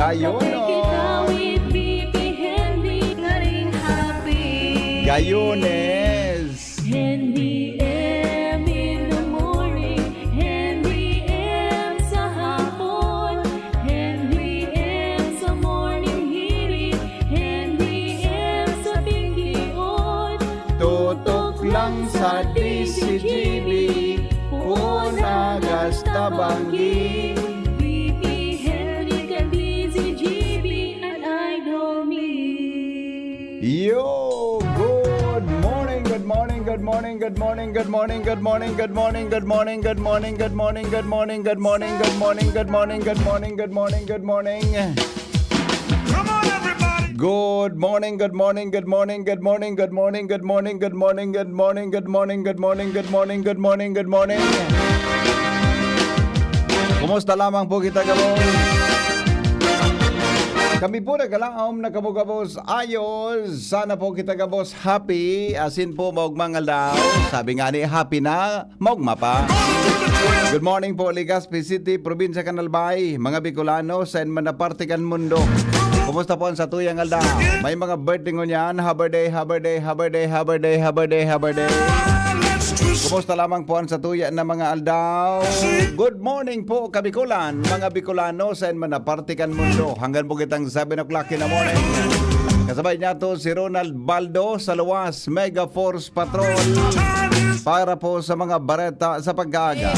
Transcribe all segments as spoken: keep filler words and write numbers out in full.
Ayun, Sabay kita oh. With B P Henry, ngaring happy. Gayones. Henry M in the morning, Henry M sa hapon, Henry M sa morning hirit, Henry M sa pigtion. Tutok lang sa D C G B, Puon, Nagas, Tabangi. B P Henry ka D C G B, an idol me. Yo, good morning, good morning, good morning, good morning, good morning, good morning, good morning, good morning, good morning, good morning, good morning, good morning, good morning, good morning, good morning, good morning, good morning. Come on, everybody. Good morning, good morning, good morning, good morning, good morning, good morning, good morning, good morning, good morning, good morning, good morning, good morning, good morning. Kumusta lamang po kita, gabos? Kami po nagkalaom na kamo, gabos. Ayos. Sana po kita, gabos, happy. Asin po, maugmang aldaw. Sabi nga ni, happy na, maugma pa. Good morning po, Legazpi City, Probinsya kan Albay, mga Bicolano, saen man na parte kan mundo. Kumusta po an satuyang aldaw? May mga birthday ngunyan, happy day, happy day, happy day, happy day, happy day, happy day. Kumusta lamang po an satuya na mga aldaw? Good morning po, Kabikulan, mga Bicolano, saen man na parte kan mundo. Hanggang po kitang seven o'clock in the morning. Kasabay niya to si Ronald Baldo sa Luwas, Mega Force Patrol para po sa mga bareta sa pag-aaga.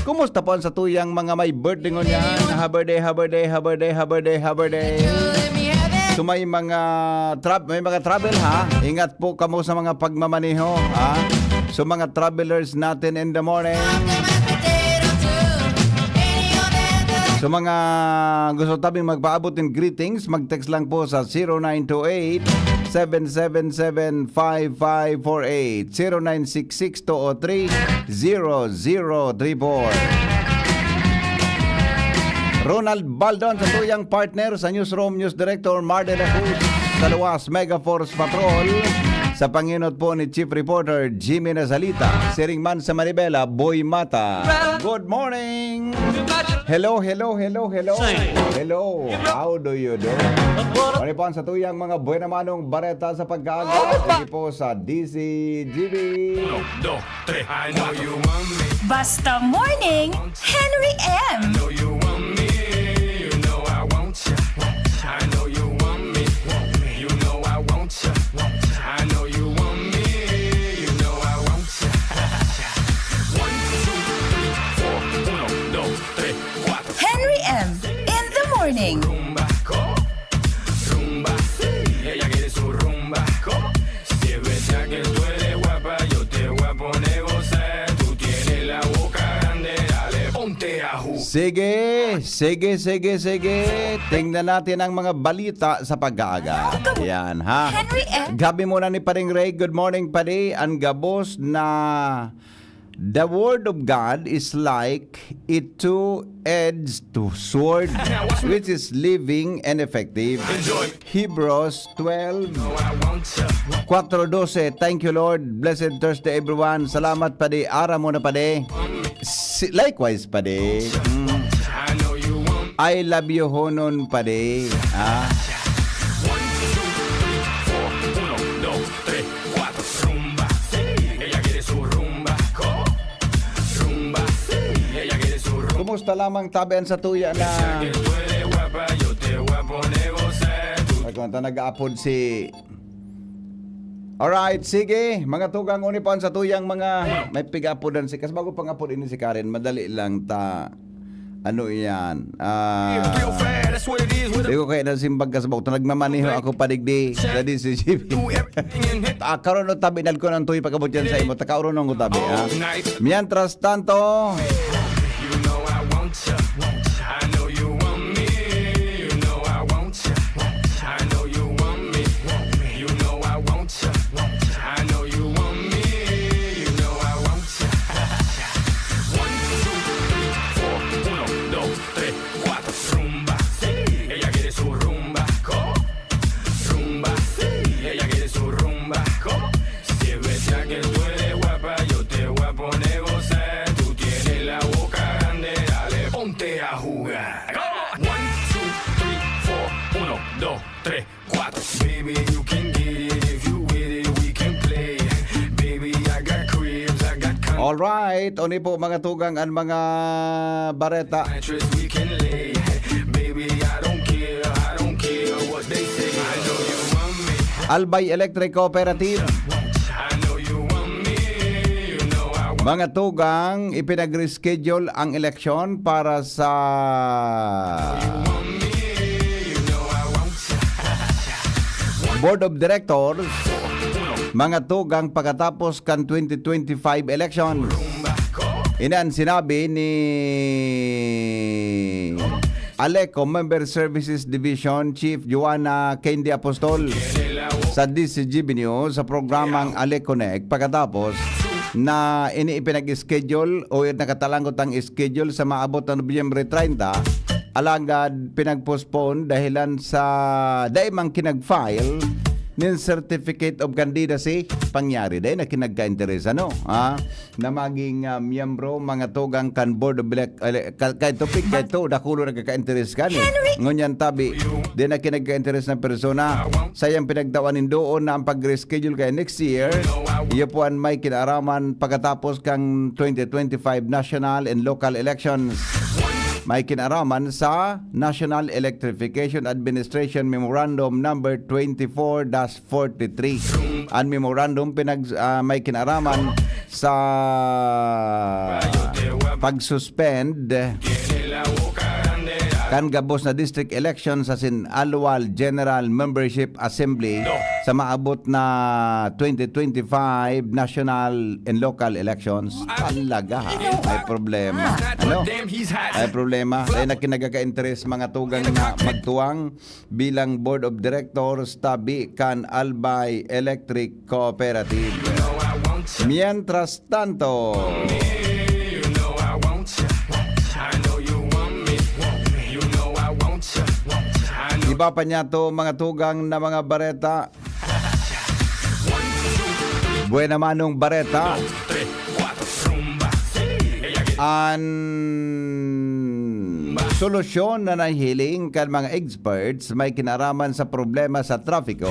Kumusta po ang satuyang mga may birthday ngunyan? Happy day, happy day, happy day, happy day, happy day. So may mga tra-, may mga travel ha. Ingat po kamo sa mga pagmamaneho ha. So mga travelers natin in the morning. So mga gusto tabing magpaabot ng greetings, mag-text lang po sa zero nine two eight, seven seven seven, five five four eight, zero nine six six two oh three, zero zero three four. Ronald Baldon sa tuyang partner sa newsroom, News Director Marden Acus sa Luwas, Mega Force Patrol. Sa panginot po ni Chief Reporter Jimmy Nazalita, siring man sa Manibela, Boy Mata. Good morning! Hello, hello, hello, hello. Hello, how do you do? Ano po ang satuyang mga buena manong bareta sa pagkaaga? Sige po sa D C G B. Uno, dos, tres. I know you want me. Basta Morning, Henry M. I know you want me. You know I want you. I know you want me. You know I want you. I know you want me. You know I want you. One, two, three, four. Uno, dos, tres, cuatro. Henry M in the morning. Rumba, ¿cómo? Rumba, sí. Ella quiere su rumba, ¿cómo? Si es verdad que tú eres guapa, yo te voy a poner a gozar. Tú tienes la boca grande, dale, ponte a jugar. Sige, sige, sige, sige. Tingnan natin ang mga balita sa pag-aaga. Yan, ha? Henry M. Gabi muna ni Paring Ray. Good morning, Padi. Ang gabos na The word of God is like a two-edged sword, which is living and effective. Hebrews twelve, four doce. Thank you, Lord. Blessed Thursday, everyone. Salamat, Padi. Ara mo na, Padi. Si-, likewise, Padi. Mm. I love you, honon, Padi. Ah. One, two, three, four. Uno, dos, tres, cuatro. Rumba, sí, ella quiere su rumba. ¿Cómo? Rumba, sí, ella quiere su rumba. Kumusta lamang tabi an satuya na? Ella que tú eres guapa, yo te voy a poner a gozar. Tú Ay, kung ito nag-aapod si Alright, sige. Mga tugang, uni pa an satuyang mga may pig-apodan si, kas bago pang-apod ini si Karen, madali lang ta. Ano iyan? Ah, Real fast, that's what it is. Di ko kaya nasimbag kas bago. Nagmamaneho ako padigdi sa D C G B. Do everything in it. Ah, karon no tabi, nagko ng tuy pagkabot yan sa imo. Takaoron ko tabi, ha? All night. Mientras tanto, You know I want you. I know you want me. You know I want you. I know you want me. You know I want you. I know you want me. You know I want you. One, two, three, four. Uno, dos, tres, cuatro. Rumba, sí. Ella quiere su rumba. ¿Cómo? Rumba, sí. Ella quiere su rumba. ¿Cómo? Si es verdad que tú eres guapa, yo te voy a poner a gozar. Tú tienes la Alright, oni po mga tugang an mga bareta. Mattress we can lay. Baby, I don't care, I don't care what they say. I know you want me. Albay Electric Cooperative. I know you want me. You know I want Mga tugang, ipinag-reschedule ang eleksyon para sa Board of Directors, mga tugang, pagkatapos kan twenty twenty-five election. Ini an sinabi ni Aleco Member Services Division Chief Joanna Candy Apostol sa D C G B News sa programang Ale Connect pagkatapos na ini ipinag-schedule o nakatalangot ang schedule sa maabot na Nobyembre treinta. Alagad pinag-postpone dahilan sa dai man kinag-file nin Certificate of Candidacy. Pangyari, dai na kinagka-interes, ano? Ah, na maging, ah, miyembro, mga tugang kan Board of Elec-, ele-, ka-, kay topic kay to, dakulo nagkaka-interes ka ni. Ngunyan tabi, dai na kinagka-interes na persona. Sayang pinagtawan nin doon na ang pag-reschedule kay next year, iyo po an may kinaraman pagkatapos kan twenty twenty-five national and local elections. May kinaraman sa National Electrification Administration Memorandum Number twenty-four dash forty-three. An memorandum pinag-, ah, may kinaraman sa pag-suspend kan gabos na district election sa sin Alual General Membership Assembly sa maabot na twenty twenty-five national and local elections. Talaga, ha? May problema. Ano? May problema. Dahil na kinagaka-interes mga tugang na magtuwang bilang Board of Directors tabi kan Albay Electric Cooperative. Mientras tanto, iba pa niya to, mga tugang na mga bareta. Buena manong bareta. An solusyon na nahiling kan mga experts may kinaraman sa problema sa trapiko,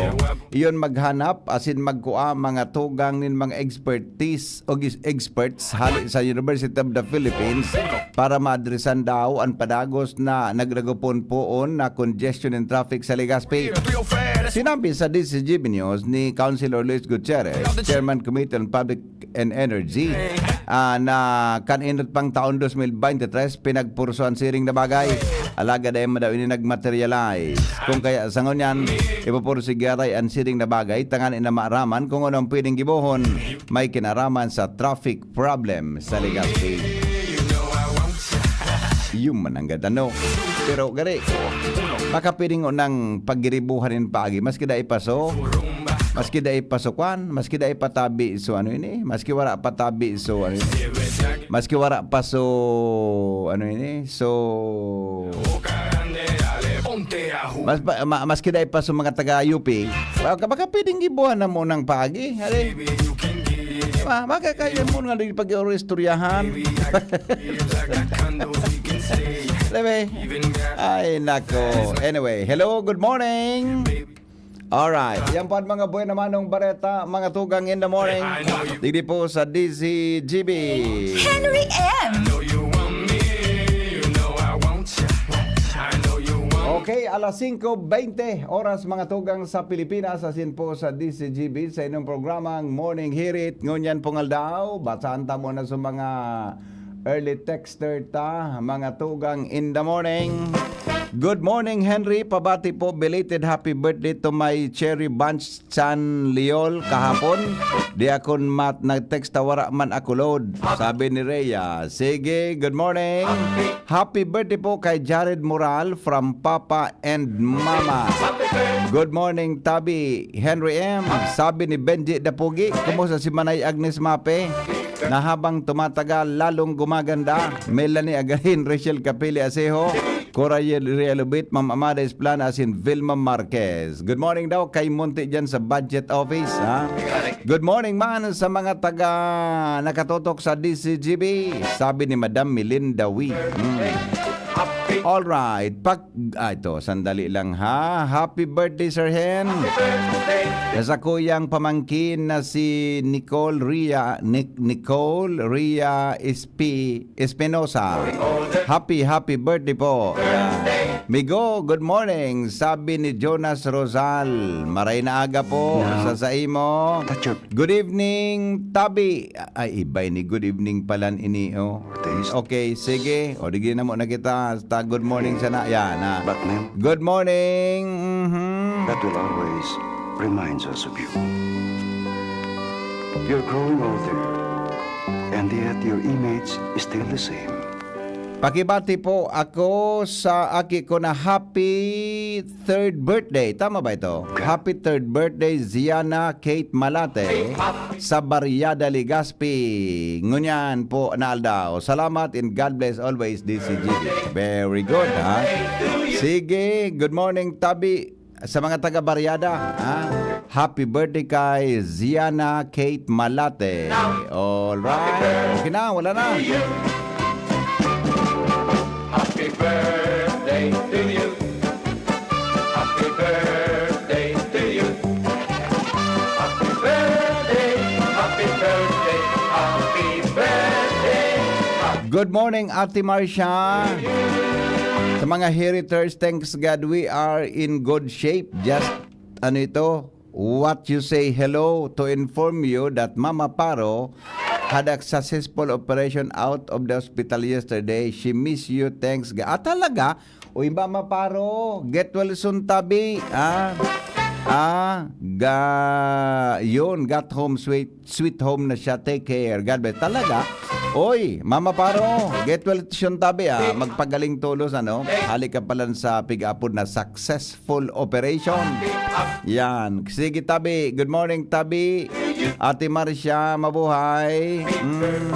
iyon maghanap asin magkua mga tugang nin mga expertise o gis-, experts hali sa University of the Philippines para maadresan daw an padagos na nagragupon poon na congestion in traffic sa Legazpi. Sinabi sa D C G B News ni Councilor Luis Gutierrez, Chairman Committee on Public and Energy, ah, na kan enot pang taon dos mil bente tres, pinagpurso an siring na bagay. Alagad dai man daw ini nagmaterialize. Kung kaya sa ngunyan, ipupursige atay an siring na bagay, tanganing maaraman kung ano ang pwedeng gibohon may kinaraman sa traffic problem sa Legazpi. Yun man ang ganda, no? Pero gari, makapwedeng unang paggiribuhan nin paagi, maski dai pa so, maski dai pa so kwan, maski dai pa tabi so ano ini, maski wala pa tabi so ano ini, maski wala pa so ano ini, so mas pa, ma, maski dai pa so mga taga U P, baka, baka pwedeng gibuhan na mo ng paagi, hali. Ma, makakaya mo nga din pag-istoryahan. Lebe. Ay, nako. Anyway, hello, good morning. Alright. Yan po ang mga buhay naman ng bareta, mga tugang in the morning. Digdi po sa D C G B. Henry M. Okay, alas singko bente oras, mga tugang, sa Pilipinas, asin po sa D C G B, sa inyong programang Morning Hirit. Ngunyan pong aldaw, basahan ta muna sa mga early texter ta, mga tugang in the morning. Good morning, Henry. Pabati po, belated happy birthday to my Cherry Bunch Chan Liol kahapon. Di akon mat-, nag-text ta, wara man ako load. Sabi ni Rhea. Sige, good morning. Happy birthday po kay Jared Moral from Papa and Mama. Good morning, Tabi Henry M. Sabi ni Benji Dapugi, kumusta si Manay Agnes Mape? Na habang tumatagal, lalong gumaganda. Melanie Agahin, Rachel Capili Asejo, Cora Ye-, Realubit, Ma'am Amada Esplana, asin Vilma Marquez. Good morning daw kay Monte dyan sa budget office, ha? Good morning man sa mga taga nakatutok sa D C G B, sabi ni Madam Melinda Wee. Hmm. Alright. Pak-, ah, ito, sandali lang ha. Happy birthday, Sir Hen. Sa kuyang pamangkin na si Nicole Ria, Nic-, Nicole Ria Espi-, Espinosa. Happy, happy birthday po. Yan. Migo, good morning. Sabi ni Jonas Rosal, maray na aga po sa saimo. Good evening, Tabi. Ay, iba ini. Good evening pala ini, oh. Okay, sige. O, di na mo na kita. Hasta good morning sana. Yan, ah. Good morning. Mhm. That will always reminds us of you. You're growing older, and yet your image is still the same. Pakibati po ako sa aki ko na happy third birthday. Tama ba ito? Happy third birthday, Ziana Kate Malate, sa Barriada, Legazpi. Ngunyan po na aldaw. Salamat and God bless always, D C G B. Very good, ha? Sige, good morning, Tabi. Sa mga taga Barriada, ha? Happy birthday kay Ziana Kate Malate. Alright. Okay na, wala na. Happy birthday to you. Happy birthday to you. Happy birthday, happy birthday, happy birthday. Good morning, Ate Marcia. Sa mga heriters, thanks God, we are in good shape. Just, ano ito, what you say hello to inform you that Mama Paro had a successful operation out of the hospital yesterday. She miss you. Thanks God. Ah, talaga? Uy, Mama Paro, get well soon, tabi. Ah, ah, ga, yun, got home sweet, sweet home na siya. Take care. God bless. Talaga? Oy, Mama Paro, get well soon, tabi, ah. Magpagaling tolos, ano? Hali ka pala sa pig-apod na successful operation. Yan. Sige, tabi. Good morning, tabi. Ate Marcia, mabuhay. Mm.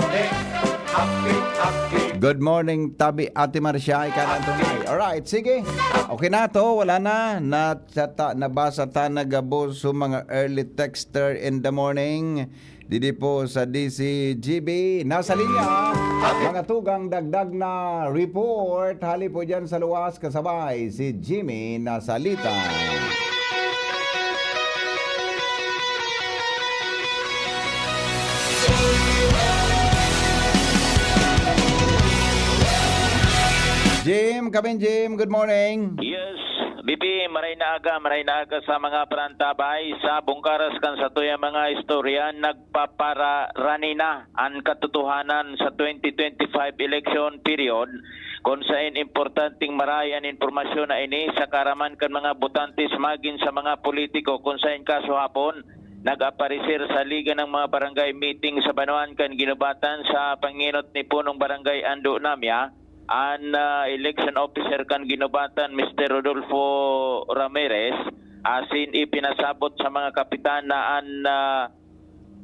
Good morning, tabi, Ate Marcia. Ika na itong, alright, sige. Okay na to, wala na. Nata-, nabasa ta na gabos sa mga early texter in the morning. Didi po sa D C G B, nasa linya, mga tugang dagdag na report. Hali po dyan sa luwas, kasabay si Jimmy Nasalita. Jim, Kabin Jim, good morning. Yes, B P, maray na aga, maray na aga sa mga parantabay. Sa bungkaras kan satuyang mga istorya, nagpapararani na an katotohanan sa twenty twenty-five election period, kun saen importanteng marahay an impormasyon na ini sa kaaraman kan mga botantes magin sa mga politiko, kun saen kasuhapon nag-aparecer sa Liga ng mga Barangay meeting sa Banwaan kan Guinobatan sa pangenot ni Punong Barangay Ando Namia, an, ah, election officer kan Guinobatan, Mister Rodolfo Ramirez, asin ipinasabot sa mga kapitan na an, ah,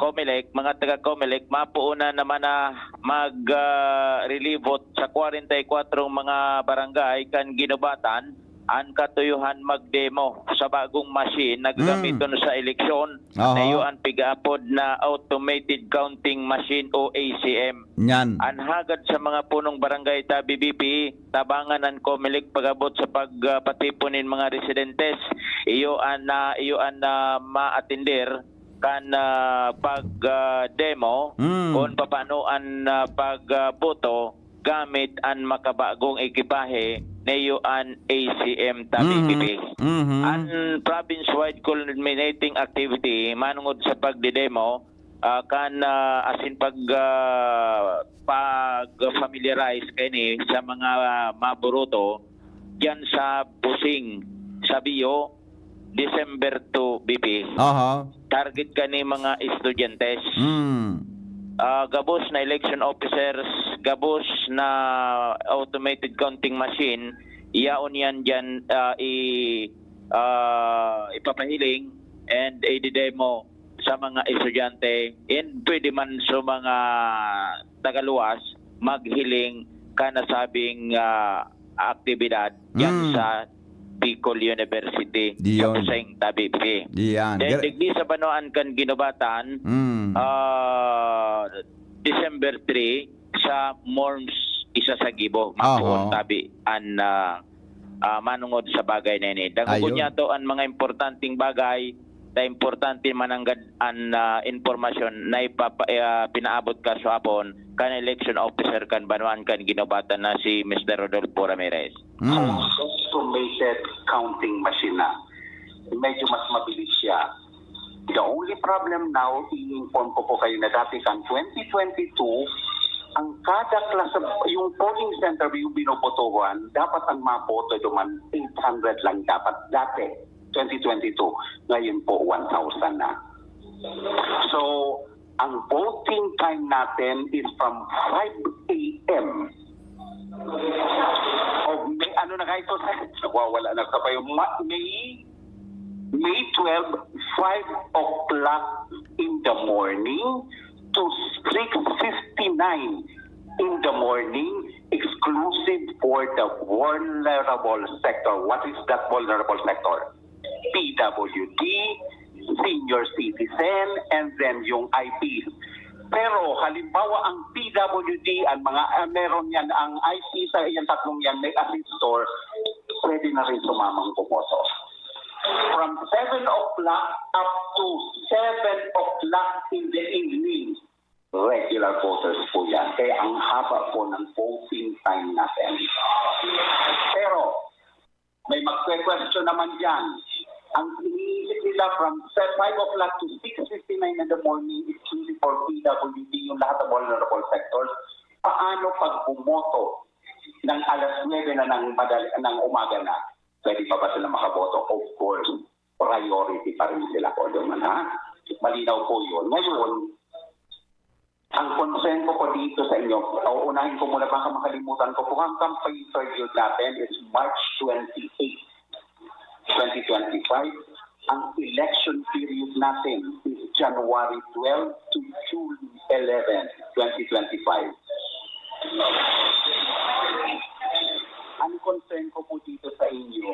Comelec, mga taga Comelec, mapoon na naman na mag, ah, relibot sa kwarenta y kwatro mga barangay kan Guinobatan an katuyohan magdemo sa bagong machine na gagamiton sa eleksyon, na iyo an pig-aapod na automated counting machine o A C M. Nyan. An hagad sa mga punong barangay ta B B P, tabangan an Comelec pag-abot sa pag, ah, patipon nin mga residentes. Iyo an, ah, iyo an, ah, maatender kan, ah, pag, ah, demo, kun papaano an, ah, pag, ah, boto gamit an makabagong ekipahe, na iyo an A C M ta B B P. Mhm. An province-wide coordinating activity manongod sa pagdedemo, ah, kan, ah, asin pag, ah, pag-familiarize kaini sa mga maburuto diyan sa Busing, sa Bio, December two, B P. Aha. Target kani mga estudyante. Mm. Ah, gabos na election officers, gabos na automated counting machine, yaon yan diyan, ah, i-, ah, ipapahiling and idedemo sa mga estudyante and pwede man sa mga tagaluwas maghiling kan nasabing, ah, aktibidad diyan sa Bicol University, sa Busing, ta B B P. Diyan. Then, digdi sa banwaan kan Guinobatan, ah, December three, sa Morms isa sa gibo, mapoon tabi an, ah, ah, manongod sa bagay na ini. Dangogon niya to an mga importanteng bagay, sa importante mananggad an, ah, impormasyon na ipapa-, ah, pinaabot ka sa hapon kan election officer kan banwaan kan ginubatan na si Mister Rodolfo Ramirez. Mm. Automated counting machine na. Medyo mas mabilis siya. The only problem now, i-inform ko po kayo na dati kan twenty twenty-two, ang kada klase, yung polling center, yung binobotohan, dapat ang maboto duman eight hundred lang dapat dati, twenty twenty-two. Ngayon po, one thousand na. So, ang voting time natin is from five a m. O, may ano na kayo, nawawala na sa kayo. Ma-, May May twelve, five o'clock in the morning to six fifty-nine in the morning, exclusive for the vulnerable sector. What is that vulnerable sector? P W D, senior citizen, and then yung I Ps. Pero halimbawa ang P W D, ang mga, ah, meron yan, ang I P sa iyang tatlong yan, may assistor, pwede na rin sumamang bumoto. From seven o'clock up to seven o'clock in the evening, regular voters po yan. Kaya ang haba po ng voting time natin. Pero, may magkwe-question naman dyan. Ang iniisip nila from se-, five o'clock to six fifty-nine in the morning is truly for P W D, yung lahat ng vulnerable sectors. Paano pag bumoto ng alas nuebe na ng madali, ng umaga na? Pwede pa ba sila makaboto? Of course, priority pa rin sila po doon, ha? Malinaw po yun. Ngayon, ang concern ko po dito sa inyo, uunahin ko muna, baka makalimutan ko po, ang campaign period natin is March twenty-eight, twenty twenty-five. Ang election period natin is January twelve to June eleven, twenty twenty-five. Ang concern ko po dito sa inyo,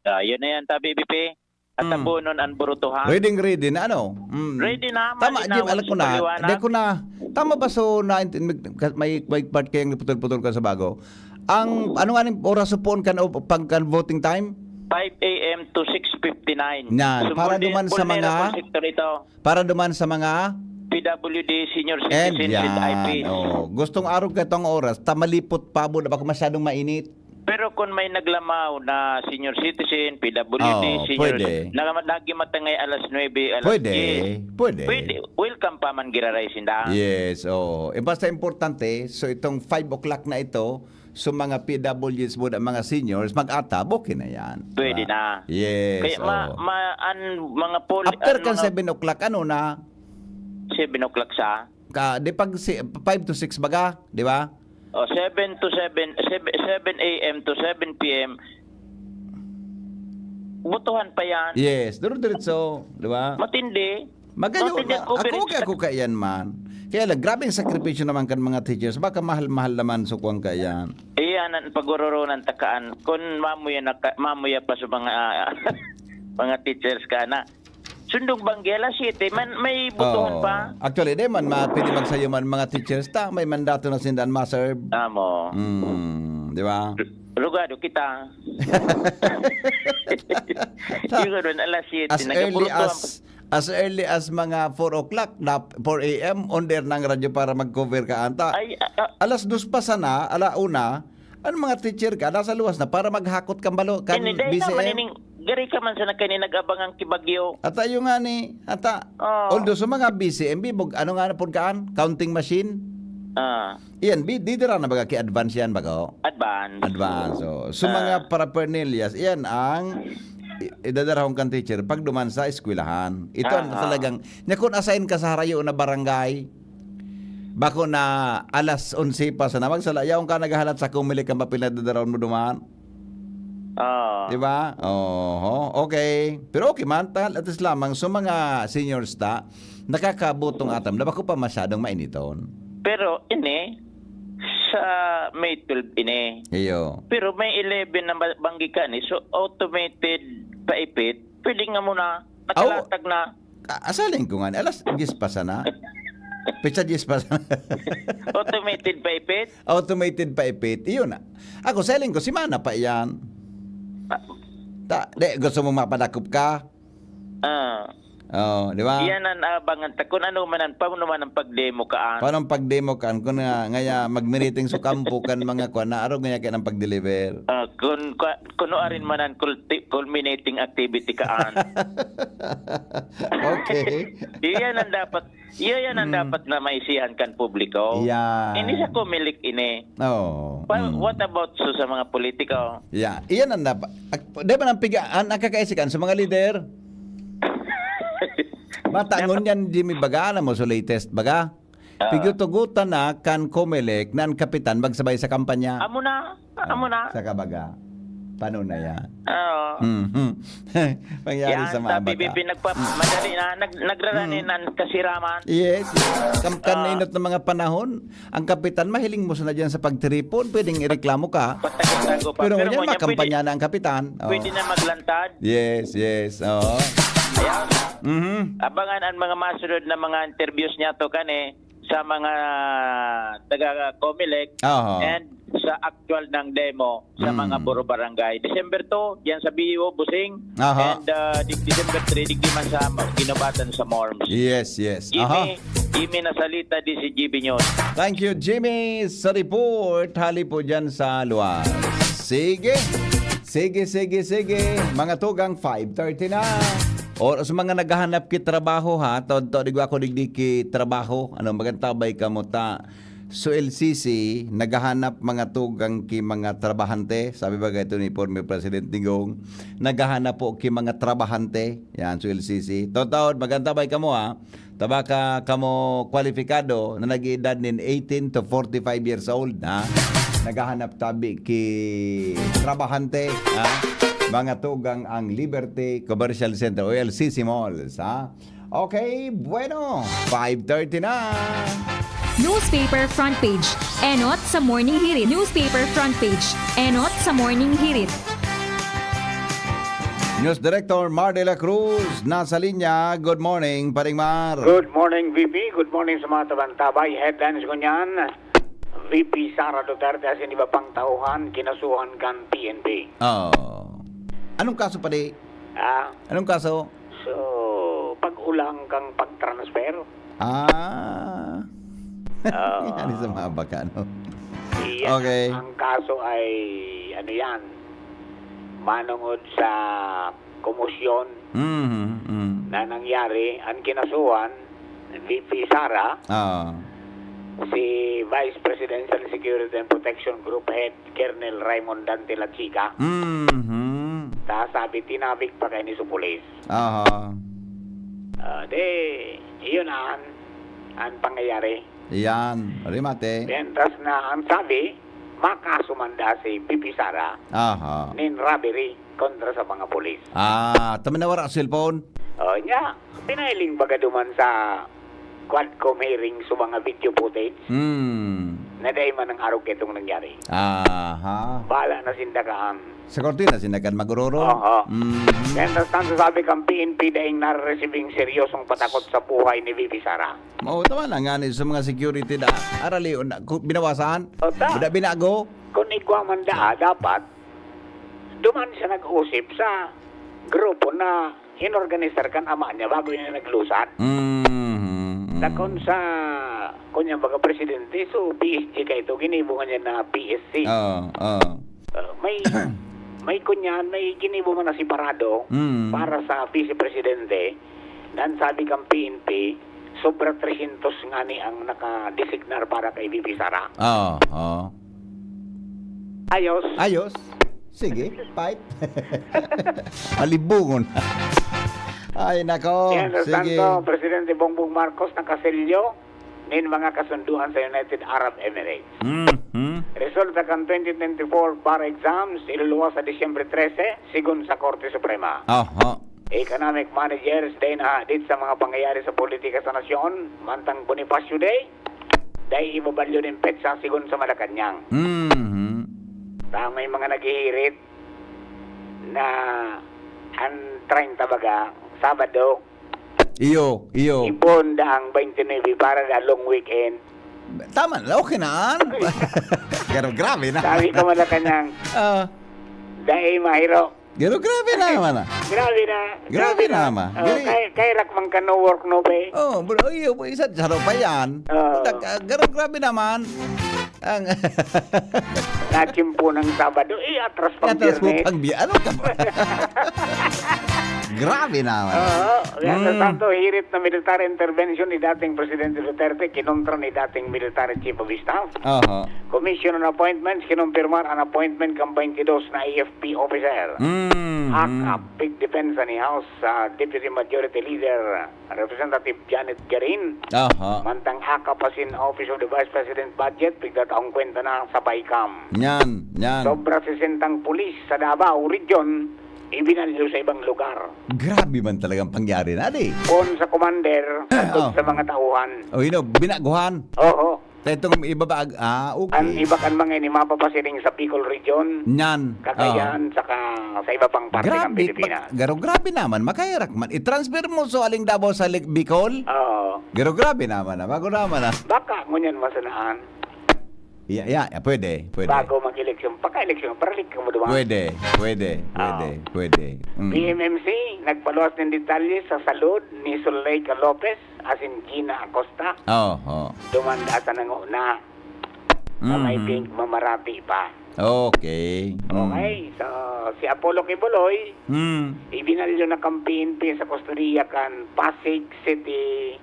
Ah, yun na yan, tabi, B P. At Mm. tabunon ang burutuhan. Ready, ready na, ano? Mm. Ready na, Tama, malinaw Jim, alam ang ko na. paliwanag. Hindi ko na. Tama ba, so, na, may, may part kayong putol-putol ka sa bago. Ang, ano nga ning oras sa puon kan, o, pag, kan voting time? Five a m to six fifty-nine. Yan. So, Para vulner-, duman sa mga vulnerable sector ito. Para duman sa mga P W D, senior And citizens, and yan. I Ps. Oh, gustong arog ka itong oras, ta malipot pa, bu-, baka masyadong mainit. Pero kung may naglamaw na senior citizen, P W D, Oo, senior, pwede. na, lagi matangay alas nuebe, alas Pwede, diyes. pwede. Pwede. Welcome pa man giraray sinda. Yes, oo. Eh, basta importante, so itong five o'clock na ito, so mga P W Ds mo na mga seniors, mag-atab, okay na yan. Pwede Diba? na. Yes, Kaya ma-, oo. ma-, an mga pol-, After an kan mga seven o'clock, ano na? Seven o'clock sa? Ka, di pag si, five to six baga, di ba? O, seven to seven, seven, seven a m to seven p m, botohan pa yan. Yes, dire-diretso, di ba? Matindi. Magayon Matindi na. ang coverage. Ako, ako kaiyan man. Kaya lang, grabe ang sakripisyo naman kan mga teachers. Baka mahal-mahal naman, sukwang kaiyan. Iyan ang paguroronan takaan. Kung mamuya na ka, mamuya pa sa mga, mga teachers ka na. Sundog banggi, alas siyete, man, may botohan Oo. pa. Actually, di man, ma-, pwede magsayo man mga teachers ta, may mandato na sindan ma-serve. Amo. Mm, di ba? Rugado kita. Yung ganun, alas siyete, As early nagaburutuhan. as, as early as mga four o'clock, na four a m, on air ng radyo para mag-cover ka anta. Ay, a-, a- Alas dos pa sana, ala una, ang mga teacher ka, nasa luwas na para maghakot kang balo, kan Hindi, dahil B C M. naman ining, gari ka man sa nagkani nag-abang ang kibagyo. Ata yung nga ni, ata. Oh. Although sa mga B C M, bibog, ano nga na pod kaan? Counting machine? Ah. Iyan, bi-, di dira na baga ki-advance yan, baga, oh. Advance. Advance, oh. So, Ah. mga paraphernalias, iyan ang i-, idadarahon kan teacher pag duman sa eskwelahan. Ito ang Ah, ah. talagang, nya kung assign ka sa harayo na barangay, bako na alas onse pa sana magsala, yaon ka naghahalat sa kung mili kang papel na dadarahon mo duman. Ah. Di ba? Oho, okay. Pero okay man, tal-, at least lamang, so mga seniors ta, nakakabutong atam na bako pa masyadong mainiton. Pero ini, sa May twelve ini. Iyo. Pero May eleven na ba-, banggi ka ni, so automated paipit, pwede nga muna, Aw. nakalatag na. A-, asaling ko nga ni, alas diyes pa sana. Petsa diyes pa. Automated pa ipit? Automated pa ipit. Iyon na. Ako, selling ko, semana pa iyan. Ah. Ta, de, gusto mo mapadakop ka? Ah. Oh, di ba? Iyan ang abangan ta. Kung ano man ang, paano man ang pagdemo kaan. Paano ang pagdemo kaan? Kung nga, ngaya, magmiriting sa kampo kan mga kwan, naarog ngaya kaya ng pag-deliver. Ah, kung, kung, kung ano rin man ang culti-, culminating activity kaan. Okay. Iyan ang dapat Iyo, yan ang Mm. dapat na maisihan kan publiko. Yan. Ini sa Comelec ini. Oo. Pa-, Mm. what about so sa mga politiko? Yeah. Iyan ang dapat. Ak-, di ba nang piga-, ang nakakaisikan sa mga lider? Matangon Dapat yan, Jimmy, baga, alam mo, so latest, baga? Ah. Pigtutugutan na kan Comelec na ang kapitan magsabay sa kampanya. Amo na. Ah, amo na. Sa kabaga. Paano na yan? Oo. Mhm. Pangyari Yan, sa mga sa B B P bata. nagpa-, madali na, nag-, nagrarani Mm. ng kasiraman. Yes. Kam-, kan Ah. inot ng mga panahon, ang kapitan mahiling mo na dyan sa pagtiripon, pwedeng ireklamo ka. Patago-tago pa. Pero Pero ngayon, ngunyan, makampanya pwede, na ang kapitan. Oh. pwede na maglantad. Yes, yes. Oo. Ayan. Mhm. Abangan ang mga masunod na mga interviews niya to, kan eh. sa mga taga Comelec Aha. and sa actual ng demo sa Mm. mga puro barangay. December two, yan sa B U, Busing. Aha. And, uh, di-, December three, digdi man sa Guinobatan sa Morms. Yes, yes. Jimmy, Aha. Jimmy Nasalita, D C G B News. Thank you, Jimmy, sa report. Hali po dyan sa luwas. Sige. Sige, sige, sige. Mga tugang, five thirty na. Or sa mga naghahanap ki trabaho, ha, todto, digwa ako digdi ki trabaho. Ano, magantabay kamo ta. So, L C C, naghahanap mga tugang ki mga trabahante. Sabi ba ito ni former President Digong? Naghahanap po ki mga trabahante. Yan, so L C C. Todto, magantabay kamo, ha. Tabaka kamo kwalipikado na nag-edad nin eighteen to forty-five years old, ha? Naghahanap tabi ki trabahante, ha? Mga tugang ang Liberty Commercial Center o L C C Malls, ha? Okay, bueno, five thirty na. Newspaper front page. Enot sa Morning Hirit. Newspaper front page. Enot sa Morning Hirit. News Director Mar de la Cruz nasa linya. Good morning, Paring Mar. Good morning, V P. Good morning sa mga tabantabay. Headlines ko niyan, V P Sara Duterte asin iba pang tauhan kinasuhan kan P N P. Oh. Anong kaso, padi? Ah? Anong kaso? So, pag-ulang kang pag-transfer. Ah. Oo. Yan sa mga baka, no? Iyan Okay. ang, ang kaso ay, ano yan, manungod sa komosyon Mhm, mm. na nangyari, ang kinasuhan, V P Sara, Oo. si Vice Presidential Security and Protection Group Head Colonel Raymond Dante Lachica. Mhm. Ta sabi, tinabig pa kaini sa pulis. Aha. Ah, di, iyon an, an pangyayari. Iyan, remate. Mientras na ang sabi, makasumanda si V P Sara Aha. nin robbery kontra sa mga pulis. Ah, tama na wala cellphone? Oh, nya, pinahiling baga duman sa Quadcom hearing sa mga video footage Hmm. na dai man ang arog itong nangyari. Aha. Bala na sinda kaan. Sa korte na sinda kan maguroro? Oo. Mm. Mientras tanto, sabi kang P N P, daing nare-receiving seryosong patakot sa buhay ni V P Sara. Mao, tama na nga ni sa mga security da. Arali, na, ku-, binawasan? O, ta. Wala binago? Kung igwa man da, dapat, duman siya nag-usip sa grupo na inorganisar kan ama niya bago niya naglusad. Mhm, mhm. Dakon sa, kunyang baga presidente, so P S G ka ito, ginibo nga niya na P S C. Oo, oo. Ah, may, may kunyan, may ginibo man na separado Mm. para sa vice presidente. Na ang sabi kang P N P, sobra trescientos nga ni ang nakadesignar para kay V P Sara. Oo, oo. Ayos. Ayos. Sige, fight. Malibungon. Ay, nako. Mientras Sige. tanto, Presidente Bongbong Marcos nakaselyo nin mga kasunduan sa United Arab Emirates. Mhm. Resulta kan twenty twenty-four bar exams, iluluwas sa Disyembre trese, sigon sa Korte Suprema. Aha. Economic managers, dai nahadit sa mga pangyayari sa politika sa nasyon, mantang Bonifacio Day, dai ibabalyo nin petsa sigon sa Malacañang. Mhm. Ta may mga naghihirit na ang treinta baga, Sabado, Iyo, iyo. Ibon daang twenty-nine para the long weekend. Tama na, okay na, an? Pero grabe na. Sabi ko, Malacanang, Ah, dai mahiro. Pero grabe na naman, ah. Grabe na. Grabe na, ma. Oh, Grabe. kay, kay rak man ka no work, no pay. Oh, bro, iyo, isa, saro pa yan. Oo. Puta ka, pero grabe naman. Ang Natsimpo ng Sabado, eh, atras pang Atras mo Biyernes. pang Biyernes. Ano ka ba? Grabe naman. Oo. Yan sa Mm. tanto, hirit na military intervention ni dating Presidente Duterte, kinontra ni dating military chief of staff. Oho. Commission on Appointments, kinumpirmar an appointment kan twenty-dos na A F P officer. Mm, Ak, mm. Pig depensa ni House, ah, Deputy Majority Leader, Representative Janet Garin. Aha. Mantang aka pa sin Office of the Vice President Budget, pigtataong kwenta na sa BICAM. Yan, yan. Sobra sesentang pulis sa Davao Region, ibinalyo sa ibang lugar. Grabe man talagang pangyari na, di? Pon sa commander, Ah, tungkol oh. sa mga tauhan. Oh, you know, binaguhan. Oo. Sa itong iba ba, ag-, ah, okay. Ang iba kan mga ini mapapasiring sa Bicol Region, Nyan. Cagayan, Oo. saka sa iba pang parte ng Grabe, Pilipinas. ba-, garo, grabe naman. Makahirak man. I-transfer mo so aling Davao sa Lig-, Bicol? Oo. Garo, grabe naman, ah. Bago naman, ah. Baka ngunyan masanaan. Ya, ya, ya, pwede, pwede. Bago mag-eleksyon, pagka-eleksyon, paralik ka mo duman. Pwede, pwede, Ah. pwede, pwede. Mm. P M M C, nagpaluwas ng detalye sa salud ni Zuleika Lopez asin Gina Acosta. Oo, oo. Dumanda sa nanguna. Na may Mhm. pink mamarati pa. Okay. Mm. Okay, so, si Apollo Quiboloy, Mm. ibinalyo na kan P N P sa kustodiya kan Pasig City,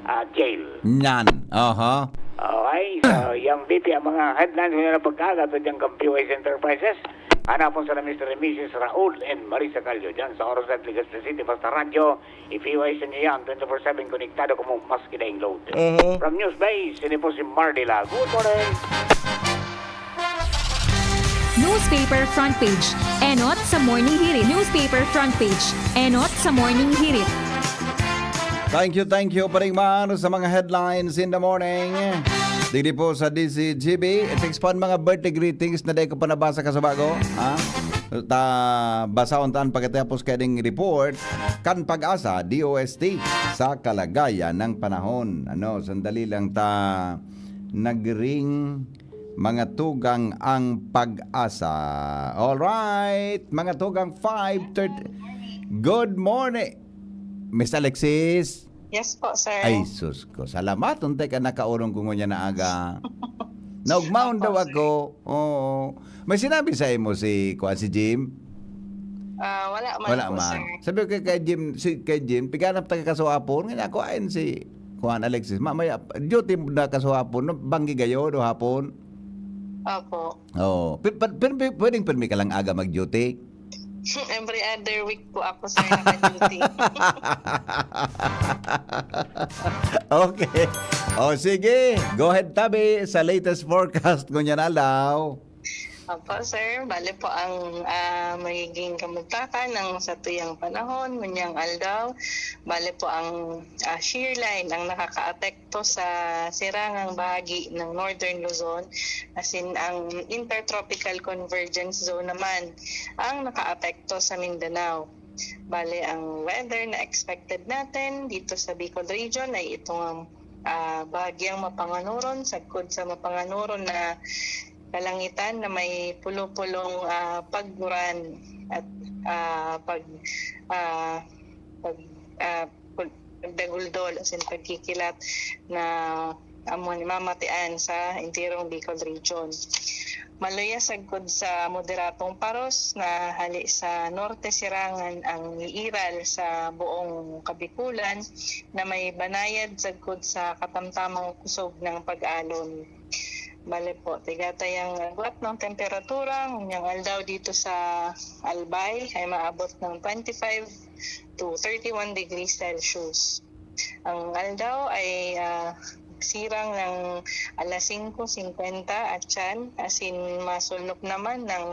ah, Jail. Nyan. Aha. Okay, so, Ah. yang V P ang mga headlines ngayon na pagkagato dyan kan P Y S Enterprises. Hanapon sila Mister and Missus Raul and Marisa Callo dyan sa Oro Side, Legazpi City. Basta radyo, i-P Y S nyo yan. Twenty-four seven konektado kamo maski daing load. Aha. From News Base, ini po si Mardy La. Good morning! Newspaper front page. Enot sa Morning Hirit. Newspaper front page. Enot sa Morning Hirit. Thank you, thank you, Paring Mar, sa mga headlines in the morning. Digdi po sa D Z G B, text pa ang mga birthday greetings na dai ko pa nabasa kasubago, ha? Ta, basahon ta an pagkatapos kaning report kan PAGASA, D O S T, sa kalagayan ng panahon. Ano, sandali lang ta nagring mga tugang ang PAGASA. All right, mga tugang, five thirty. Good morning, Miss Alexis. Yes po, sir. Ay, sus ko. Salamat, unta ka nakaurong ko ngunyan na aga. Naugmaon Opo, daw sir. ako. Oo. May sinabi sa imo si, kuwan, si Jim? Ah, wala man Wala po, man. sir. Sabi ko kay, kay Jim, si, kay Jim, "Piganap ta ka kasuhapon." Ngayon ako, ayon si, kuwan, Alexis. Mamaya, duty na kasuhapon, no? Banggi gayo, do hapon? Opo. Oo. Pi-, pa-, pi-, pi-, pwedeng pirmi ka lang aga mag-duty? Every other week po ako, sir, naka-duty. Okay. O, sige. Go ahead, tabi, sa latest forecast ngunyan aldaw. Opo, sir. Bale po ang, ah, magiging kamugtakan ng satuyang panahon, ngunyang aldaw. Bale po ang, ah, shear line ang nakakaapekto sa sirangang bahagi ng Northern Luzon, as in ang Intertropical Convergence Zone naman ang nakaapekto sa Mindanao. Bale, ang weather na expected natin dito sa Bicol Region ay itong, ah, bahagyang mapanganuron, sagkod sa mapanganuron na kalangitan na may pulo-pulong, ah, paguran at, ah, pag, ah, pag, ah, pag-, pagdaguldol, as in pagkikilat na amo ni mamatian sa entirong Bicol Region. Maluya sagkod sa moderatong paros na hali sa norte sirangan ang iiral sa buong Kabikulan na may banayad sagkod sa katamtamang kusog ng pag-alon. Bale po, tigatay ang agwat ng temperatura ngonyang aldaw dito sa Albay ay maabot ng twenty-five to thirty-one degrees Celsius. Ang aldaw ay, ah, sirang ng alas singko singkwenta at yan, as in, masulnop naman ng,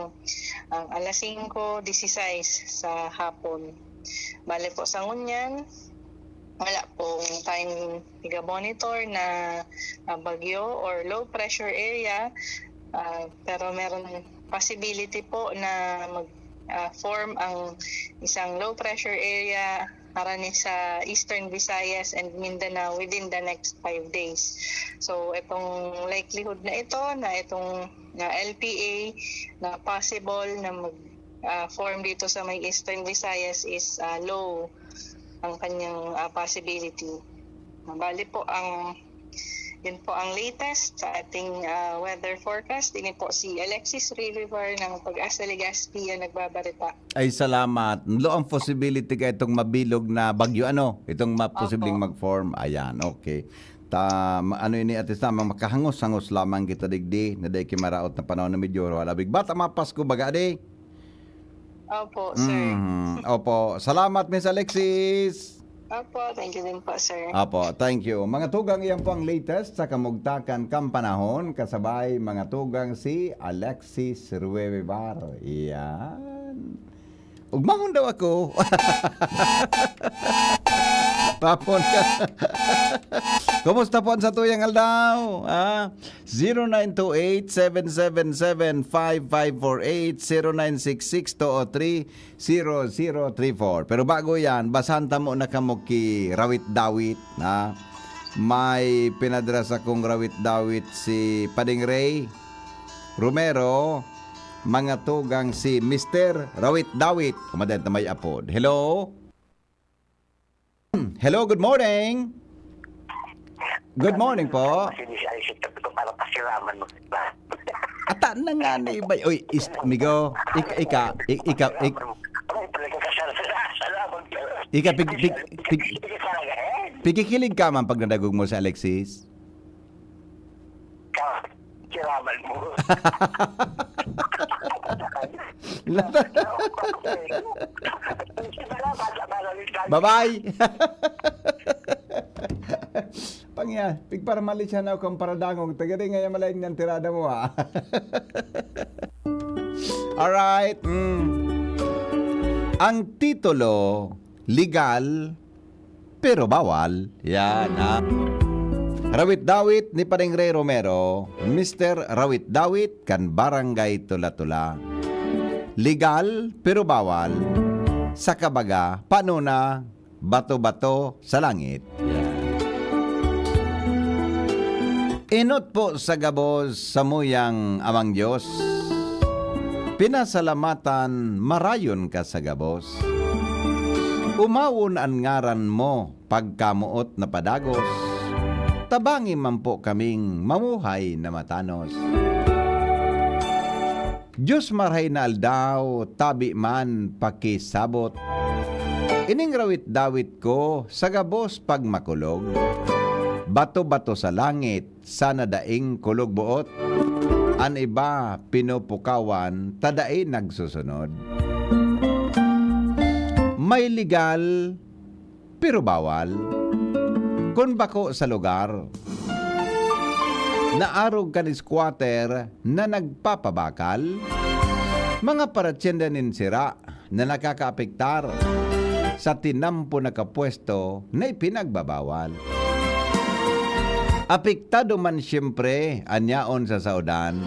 ang alas singko disisais sa hapon. Bale po, sa ngunyan, wala pong tayong tiga-monitor na, ah, bagyo or low pressure area, ah, pero meron possibility po na mag, ah, form ang isang low pressure area para ni sa Eastern Visayas and Mindanao within the next five days. So, itong likelihood na ito, na itong, na L P A, na possible na mag, ah, form dito sa may Eastern Visayas is, ah, low ang kanyang, ah, possibility. Bali po, ang, yun po ang latest sa ating, ah, weather forecast. Ini po si Alexis Rivivar ng Pag-asa Legazpi ang nagbabarita. Ay, salamat. Lo ang possibility ka itong mabilog na bagyo, ano? Itong ma-, Opo. posibleng mag-form. Ayan, okay. Ta, ma-, ano ini, Ate Sam, makahangos-hangos lamang kita digdi, na dai ki maraot na panahon na medyo wala. Big bata, mapasko baga, di? Opo, sir. Mm, opo. Salamat, Miss Alexis. Opo, thank you din po, sir. Opo, thank you. Mga tugang, iyan po ang latest sa kamugtakan kan panahon, kasabay mga tugang si Alexis Ruewebar. Iyan. Ugmahon daw ako. Tapon ka. Kumusta po ang satuyang aldaw? Ah, zero nine two eight, seven seven seven, five five four eight, zero nine six six two oh three, zero zero three four. Pero bago yan, basahan ta muna kamo ki Rawit Dawit, ha? May pinadara sakong Rawit Dawit si Pading Ray Romero, mga tugang si Mister Rawit Dawit, kumaden ta may apod. Hello? Hello, good morning. Good morning po. Pasensya, ay, sa tabi ko, parang pasiraman mo. Ata na nga ni iba. Uy, is, amigo, ik-, ika, ik-, ika, ik-, Ay, talaga ka, sir. Salamat, sir. ika, pig-, pig-, pig-, Sige, sir, again. pigikilig ka man pag nadagog mo si Alexis? Ka-, kiraman mo. Bye-bye. Pangya, pigparmalisya na akong paradangog. Tagadi nga yan malaing niyang tirada mo, ha? Alright. Mm. Ang titulo, legal, pero bawal. Yan, ha? Rawit-dawit ni Pading Ray Romero, Mister Rawit-dawit kan Barangay Tula-Tula. Legal, pero bawal. Sa kabaga, paano na bato-bato sa langit? Yan. Enot po sa gabos samuyang Amang Dios. Pinasalamatan, marayon ka sa gabos. Umawon an ngaran mo, pagkamoot na padagos. Tabangi man po kaming mamuhay na matanos. Dios, marahay na aldaw, tabi man pakisabot. Ining rawit-dawit ko, sa gabos pag makulog. Bato-bato sa langit, sana daing kulog buot. An iba pinupukawan, ta dai nagsusunod. May legal, pero bawal. Kun bako sa lugar na arog kan squatter na nagpapabakal, mga paratyenda nin sira, na nakakaapektar sa tinampo na kapwesto na ipinagbabawal. Apektado man siyempre an yaon sa saodan.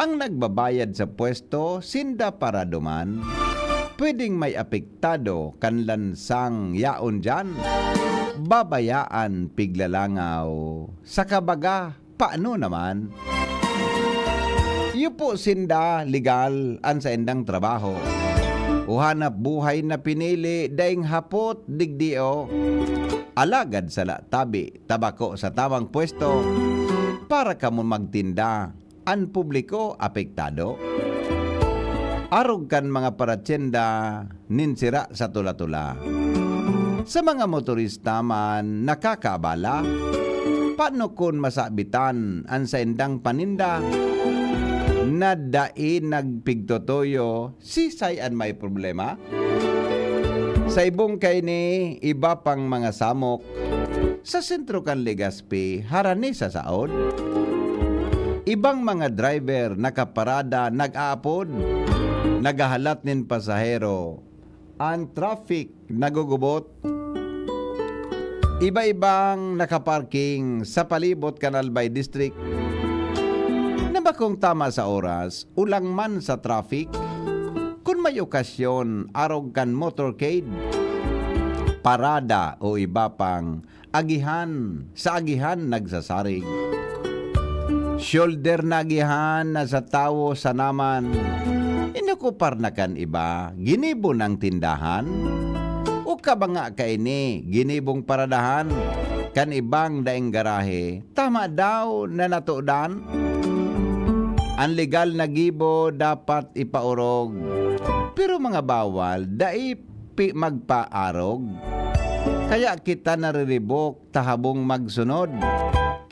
Ang nagbabayad sa pwesto, sinda parado man. Pwedeng may apektado kan lansang yaon diyan. Babayaan piglalangaw. Sa kabaga, paano naman? Iyo po sinda legal an saindang trabaho o hanap buhay na pinili, daing hapot digdi o. Alagad sala tabi, ta bako sa tamang pwesto para kamo magtinda, an publiko apektado. Arog kan mga paratyenda nin sira sa tula-tula. Sa mga motorista man nakakaabala, paano kun masabitan an saindang paninda na dai nagpigtotoyo, sisay an may problema? Sa ibong kaini, iba pang mga samok sa sentro kan Legazpi, harani sa saod. Ibang mga driver nakaparada, nag-aapod, naghahalat nin pasahero. An traffic nagugubot. Iba-ibang nakaparking sa palibot kan Albay District na bakong tama sa oras, ulang man sa traffic. Kun may okasyon, arog kan motorcade, parada o iba pang agihan sa agihan nagsasarig. Shoulder na agihan na sa tawo sa naman. Inokupar na kan iba, ginibo ng tindahan. O kabanga kaini, ginibong paradahan kan ibang daing garahe, tama daw na natudan. An legal na gibo dapat ipaorog. Pero mga bawal, dai pi magpaarog. Kaya kita nariribok ta habong magsunod,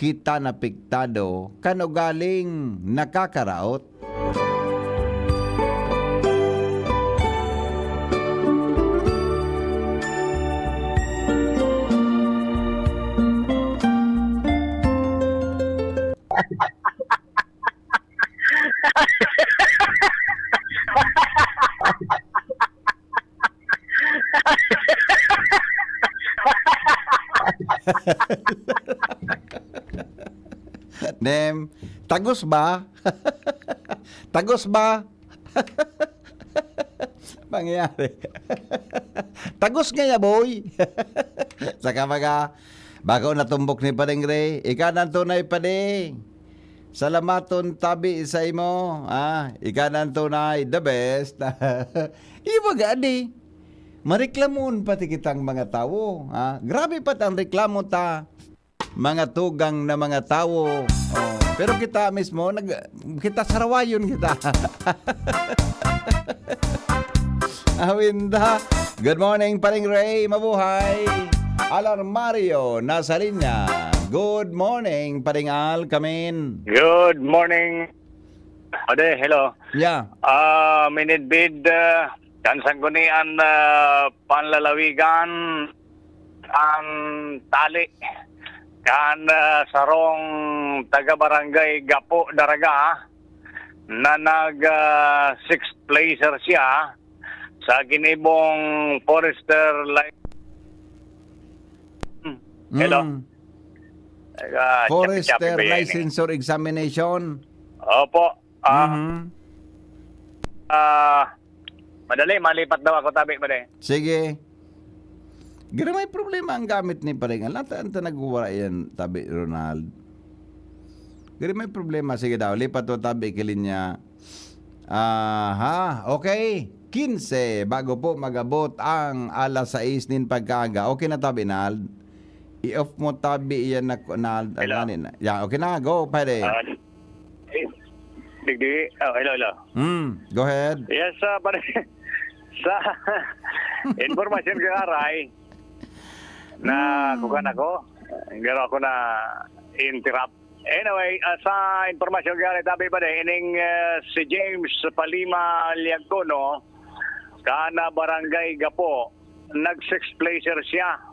kita napiktado kan ugaling nakakaraot. Nem, tagos ba? Tagos ba? Pangyayari. Tagos nga ya, boy. Saka mga, bako natumbok ni Padeng Ray, ika nang tunay, Padeng. Salamaton tabi sa imo. Ah, ika nang tunay, the best. Ibaga, di. Mareklamoon pati kitang mga tawo. Ah, grabe pat ang reklamo ta. Mga tugang na mga tawo. Oh, pero kita mismo, nag, kita sarawayon kita. Awinda. Good morning, Paring Ray. Mabuhay. Alarmario, nasa linya. Good morning, Paring Al, kamin. Good morning. Ade, hello. Yeah. Ah, minidbid, ah, kan Sanggunian, ah, Panlalawigan, ang tali kan, ah, sarong taga-barangay Gapo, Daraga, na nag, ah, sixth placer siya sa ginibong forester li-, hello? Mm. Ah, Forester chapi-chapi yan eh. Licensure examination. Opo. Ah, Mhm. ah, madali, malipat daw ako tabi, madali. Sige. Garo may problema ang gamit ni Paring Al. Ata, anta nagwawara yan, tabi, Ronald. Garo may problema. Sige daw, lipat to tabi, kilinya. Aha, okay. Quince, bago po mag-abot ang alas sais nin pagkaaga. Okay na tabi, Nald? I-off mo tabi yan na, na, Hello? na, na. Yeah, okay na, go, pwede. Ah, eh, digdi, oh, hello, hello. Hmm, go ahead. Yes, ah, pare, sa impormasyon ko, Aray, na Hmm. kukan ako, pero ako na interrupt. Anyway, ah, sa impormasyon ko, Aray, tabi pa din, ining, eh, si James Palima Liagcono, kan, ah, Barangay Gapo, nag-sixth placer siya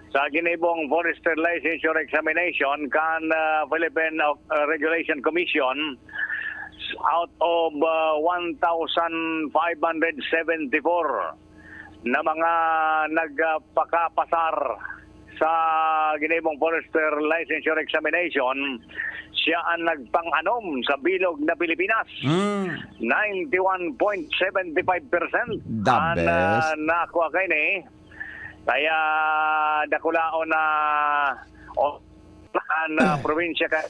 sa ginibong Forester Licensure Examination kan, ah, Philippine, ah, Regulation Commission out of, ah, one thousand five hundred seventy-four na mga nagpakapasar sa ginibong Forester Licensure Examination, siya ang nagpang-anom sa bilog na Pilipinas. Mm. Ninety-one point seven five percent The ang, ah, best. nakuha kaini. Kaya dakulaon na o, ang, ah, probinsya ka-,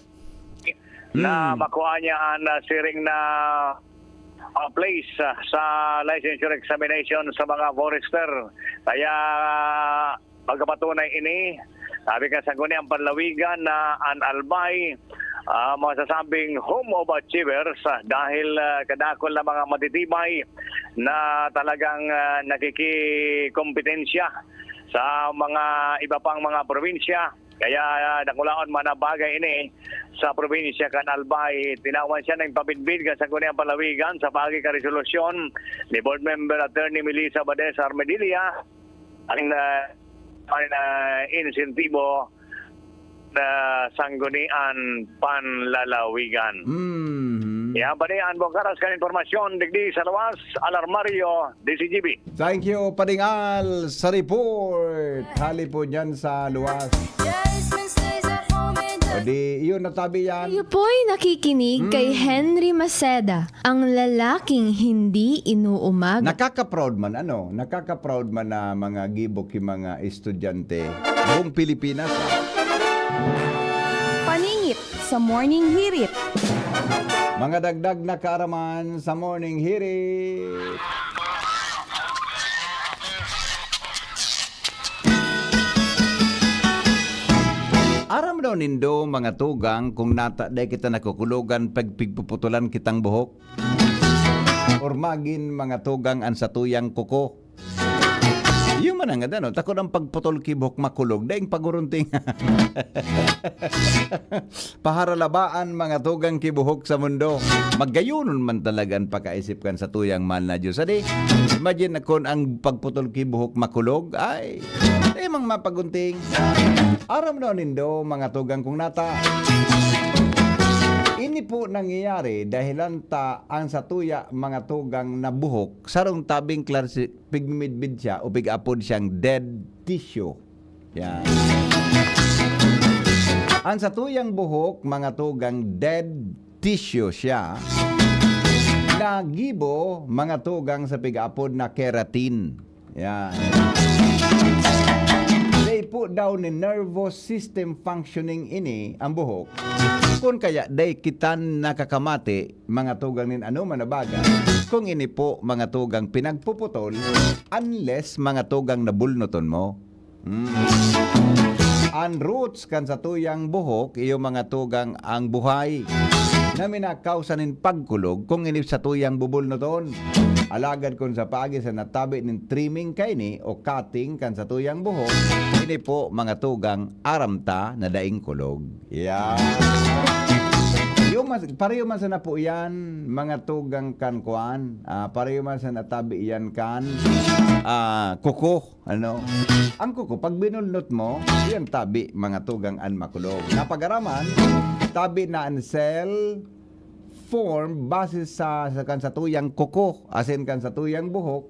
na Mm. makuha niya ang, ah, siring na, ah, place, ah, sa licensure examination sa mga forester. Kaya pagkapatunay ini, sabi ka sa Sangguniang Panlawigan na an Albay, ah, masasabing home of achievers, ah, dahil, ah, kadakul na mga matitibay na talagang, ah, nakikikompetensya sa mga iba pang mga probinsya. Kaya, ah, dakulaon man ang bagay ini sa probinsya kan Albay. Tinawan siya nin pabidbid kan Sangguniang Panlawigan sa paagi kan resolusyon ni Board Member Attorney Melissa Bades Armedilla. Ang, ah, ang, ah, insentibo na Sanggunian Panlalawigan. Mhm. Yan pa rin ang buong karas kan impormasyon digdi sa Luwas, Alarmario, D C G B. Thank you, Pading Al, sa report. Hali po dyan sa Luwas. Di, yun, natabi yan. Kayo po'y nakikinig kay Henry Maceda, ang lalaking hindi inuumaga. Nakaka-proud man, ano? Nakaka-proud man na mga gibo ki mga estudyante. Buong Pilipinas, ah. Paningit sa Morning Hirit. Mga dagdag na kaaraman sa Morning Hirit. Aram daw nindo, mga tugang, kung nata dai kita nakukulogan pag pigpuputulan kitang buhok? Or magin, mga tugang, an satuyang kuko? Iyo man ang ano, takod ang pagputol ki buhok makulog, daing pagurunting. Paharalabaan, mga tugang ki buhok sa mundo. Magayonon man talaga an pakaisip kan satuyang mahal na Diyos. Adi, imagine na kun ang pagputol ki buhok makulog, ay, di mang mapagunting. Aram daw nindo, mga tugang kong nata. Ini po nangyayari dahilan ta ang satuya, mga tugang, na buhok, sarong tabing klase, pigmimidbid siya o pig-apod siyang dead tissue. Yan. Ang satuyang buhok, mga tugang, dead tissue siya na gibo, mga tugang, sa pig-apod na keratin. Yan. Dai po daw ni nervous system functioning ini ang buhok. Kun kaya dai kita nakakamati, mga tugang, nin anoman na bagay, kung ini po, mga tugang, pinagpuputol, unless, mga tugang, nabulnuton mo. Mm. An roots kan satuyang buhok, iyo, mga tugang, ang buhay na minakawsa nin pagkulog, kung ini satuyang bubulnuton. Alagad kun sa paagi sa natabi nin trimming kaini o cutting kan satuyang buhok, ini po, mga tugang, aram ta na daing kulog. Yeah. Yung mas, pareho man sana po yan, mga tugang, kan kuan. Ah, pareho man sa natabi yan kan, ah, kuko. Ano? Ang kuko, pag binulnot mo, yan tabi, mga tugang, an makulog. Napagaraman, tabi na an cell form base sa, sa kan satuyang kuko, asin kan satuyang buhok,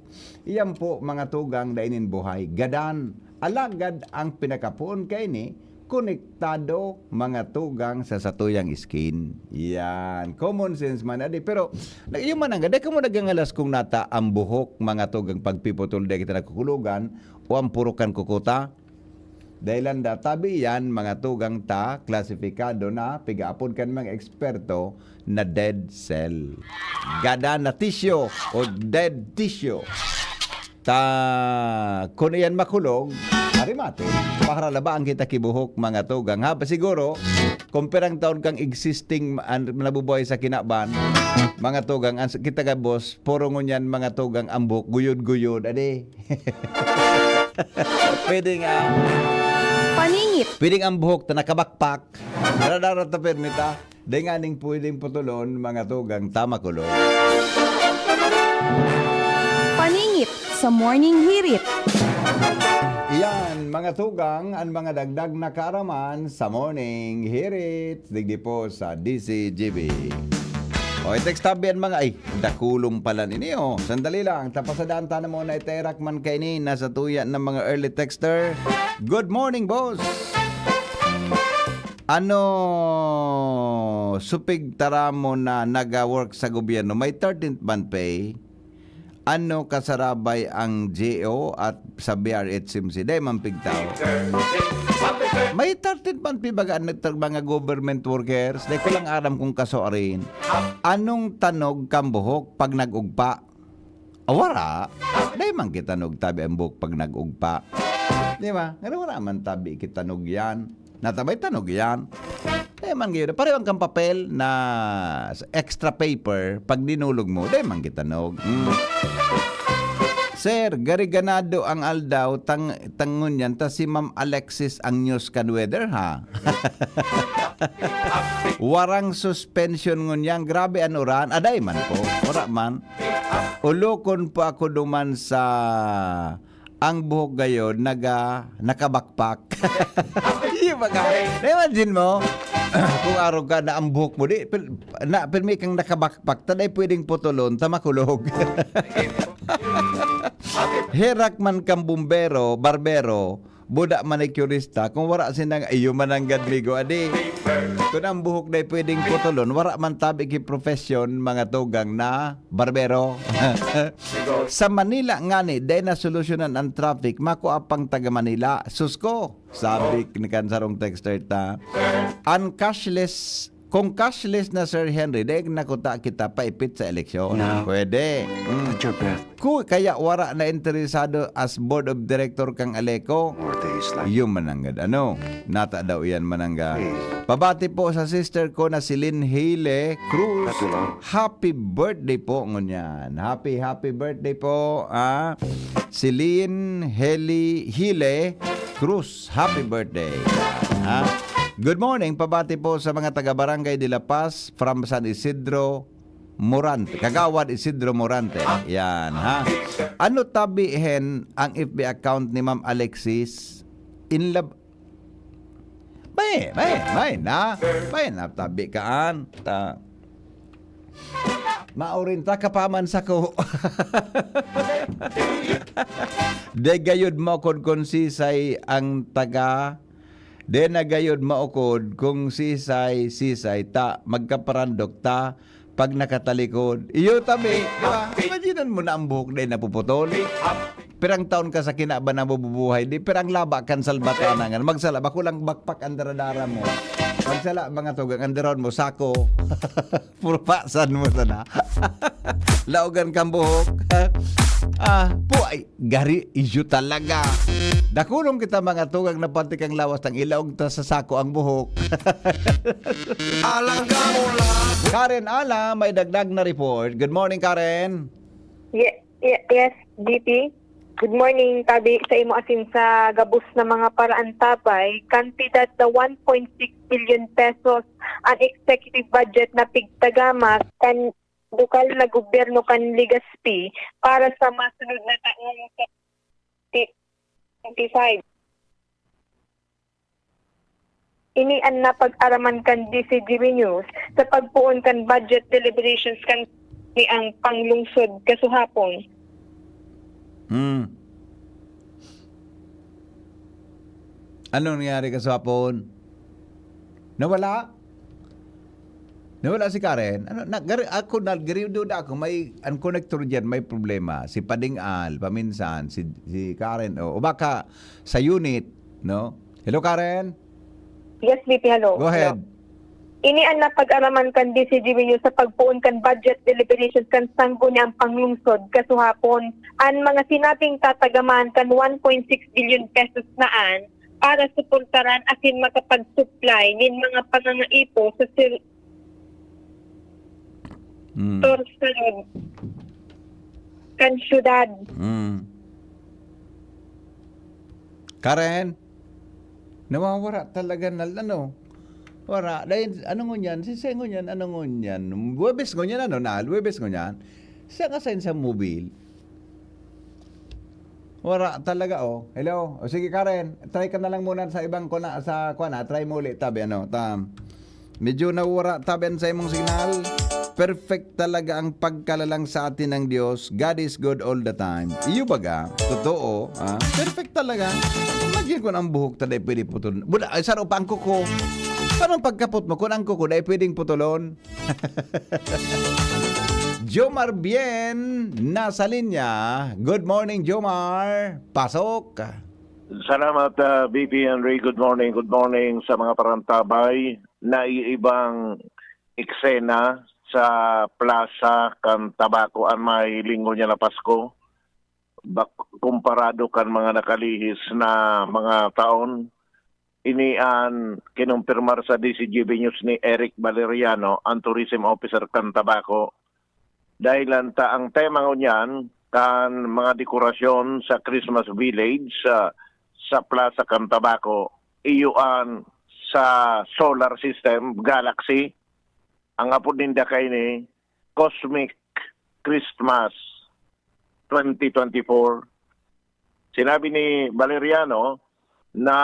iyan po, mga tugang, dai nin buhay. Gadan. Alagad ang pinakapoon kaini, konektado, mga tugang, sa satuyang skin. Yan. Common sense man, adi. Pero, na- iyo man ang, dai kamo nagangalas kung nata ang buhok, mga tugang, pagpiputol, dai kita nakukulogan, o ang puro kan kukuta. Dahil ang databi yan, mga tugang, ta, klasifikado na, pigaapod kan mga eksperto, na dead cell. Gada na tissue o dead tissue. Ta, kun iyan makulog, arimate, paharalabaan kita ki buhok, mga tugang. Ha, siguro, kung pirang taon kang existing, an, nabubuhay sa kinaban, mga tugang, ang kita gabos, puro ngunyan, mga tugang, ang buhok, guyod-guyod, adi. Pwede nga. Paningit. Pwede nga ang buhok ta nakabakpak. Dara-dara ta pirmi ta. Dai nganing pwedeng putulon, mga tugang, ta makulog. Paningit sa Morning Hirit. Iyan, mga tugang, ang mga dagdag na kaaraman sa Morning Hirit, digdi po sa D C G B. O, i-text tabi ang mga, ay, dakulong pala nini, oh. Sandali lang, tapasadaan ta na muna, iterak man kaini, nasa tuya ng mga early texter. Good morning, boss! Ano, supig taramon na naga-work sa gobyerno, may thirteenth month pay? Ano kasarabay ang G O at sa B R H M C? Dai man pigtao. May thirteenth month pay baga ang nagtag-, mga government workers? Dai ko lang aram kung kaso arin. Anong tanog kan buhok pag nag-ugpa? Ah, wara. Dai man kita nagtabi ang buhok pag nag-ugpa. Di ba? Ngani wara man tabi kita nugyan. Natabay ta nugyan. Dai man gyud. Pareho ang kang papel na extra paper, pag dinulog mo, dai man kita nog. Mm. Sir, gari ganado ang aldaw, tang tangon yan, ta si Ma'am Alexis ang news kan weather, ha? Warang suspension ngunyan. Grabe ang uran. Aday man po. Wara man. Ulokon po ako duman sa ang buhok gayod naga, nakabakpak. Di ba ka? Na-imagine mo? Kung arog ka na ang buhok mo, di, pil, na, pirmi kang nakabakpak, ta dai pwedeng putulon, ta makulog. Herak man kang bumbero, barbero, buda manicurista, kung wara sinda nga, iyo mananggad migo, adi. Kung ang buhok dai pwedeng putulon, wara man tabi ki profesyon, mga tugang na barbero. Sa Manila ngani, dai na solusyonan ang traffic, makua pang taga Manila. Sus ko, sabi ni kan sarong texter ta, ang cashless, kung cashless na, Sir Henry, dai na kuta kita paipit sa eleksyon. No. Pwede. Mm. At your birth. Ku-, kaya wara na interesado as board of director kang Aleco. More days like Yung mananggad. Ano? Nata daw iyan manangga. Hey. Pabati po sa sister ko na si Lynn Hile Cruz. Happy long. Happy birthday po, ngunyan. Happy, happy birthday po, ah. Si Lynn Heli-, Hile Cruz. Happy birthday. Ah. Good morning. Pabati po sa mga taga Barangay de la Paz from San Isidro, Morante. Kagawad Isidro Morante. Yan, ha? Ano tabi hen ang F B account ni Ma'am Alexis? In love. May, may, may na. May na tabi kaan. Ta. Maurin ta kapaman sako. De gayud maukod kun sisay ang taga. De na gayud maukod kung sisay, sisay ta, magkaparandok ta, pag nakatalikod. Iyo tabi, di ba? Imaginan mo na ang buhok dai napuputol. Pirang taon ka sa kinaban na mabubuhay, di pirang laba kan salbatanan. Magsala, bako lang backpack ang daradara mo. Magsala, mga tugang, ang daron mo, sako. Puro pasan mo sana. Laogan kang buhok. Ah, puay, gari, iyo talaga. Dakulong kita, mga tugang, na pantikang lawas, nang ilaog ta sa sako ang buhok. Alang ka mo lang. Karen Ala, may dagdag na report. Good morning, Karen. Ye-, ye-, yes, G P. Good morning, tabi sa imo asin sa gabos na mga paraantabay, kantidad na one point six billion pesos ang executive budget na pigtagamas kan lokal na gobyerno kan Legazpi para sa masunod na taong twenty twenty-five. Ini an napag-araman kan D C G B News sa pagpoon kan budget deliberations kan ni ang panglungsod kasuhapon. Hmm. Ano nangyari kasuhapon? Nawala? Nawala si Karen? Ano, na, gari, ako, nagarido na ako, may, ang connector dyan, may problema. Si Pading Al, paminsan, si, si Karen, o, o baka sa unit, no? Hello, Karen? Yes, V P, hello. Go ahead. Hello. Ini an napag-araman kan D C G B News sa pagpoon kan budget deliberations kan sangguniang panglungsod kasuhapon. An mga sinabing tatagamaan kan one point six billion pesos na an para suportaran asin makapag-supply nin mga pangangaipo sa sir-, Mm. Tor sa loob kan syudad. Mm. Karen, nawawara talaga na, ano? Wara. Dahil, ano ngunyan? Si Seng ngunyan, ano ngunyan? Huwebes ngunyan, ano na? Huwebes ngunyan? Siya ka sa, sa mobil. Wara talaga, oh. Hello? O sige, Karen, try ka na lang muna sa ibang kuna, sa kuwan, ah. Try mo ulit, tabi, ano, ta, medyo nawara, tabi, sa imong signal. Perfect talaga ang pagkalalang sa atin ng Diyos. God is good all the time. Iyo baga, totoo, ah. Perfect talaga. Imagine kung ang buhok ta dai pwede putol. Buda, ay, saro pa ang kuko. Parang pagkapot mo, kung ang kuko dai pwedeng putulon. Jomar Bien, nasa linya. Good morning, Jomar. Pasok. Salamat, ah, V P Henry. Good morning, good morning sa mga parantabay. Naiibang eksena sa Plaza kan Tabaco an may linggo niya na Pasko. Bak-, komparado kan mga nakalihis na mga taon, ini an kinumpirmar sa D C G B News ni Eric Valeriano, ang tourism officer kan Tabaco. Dahilan ta ang tema ngunyan kan mga dekorasyon sa Christmas Village sa, sa Plaza kan Tabaco, iyo an sa solar system, galaxy. Ang apod ninda kaini, Cosmic Christmas twenty twenty-four. Sinabi ni Valeriano na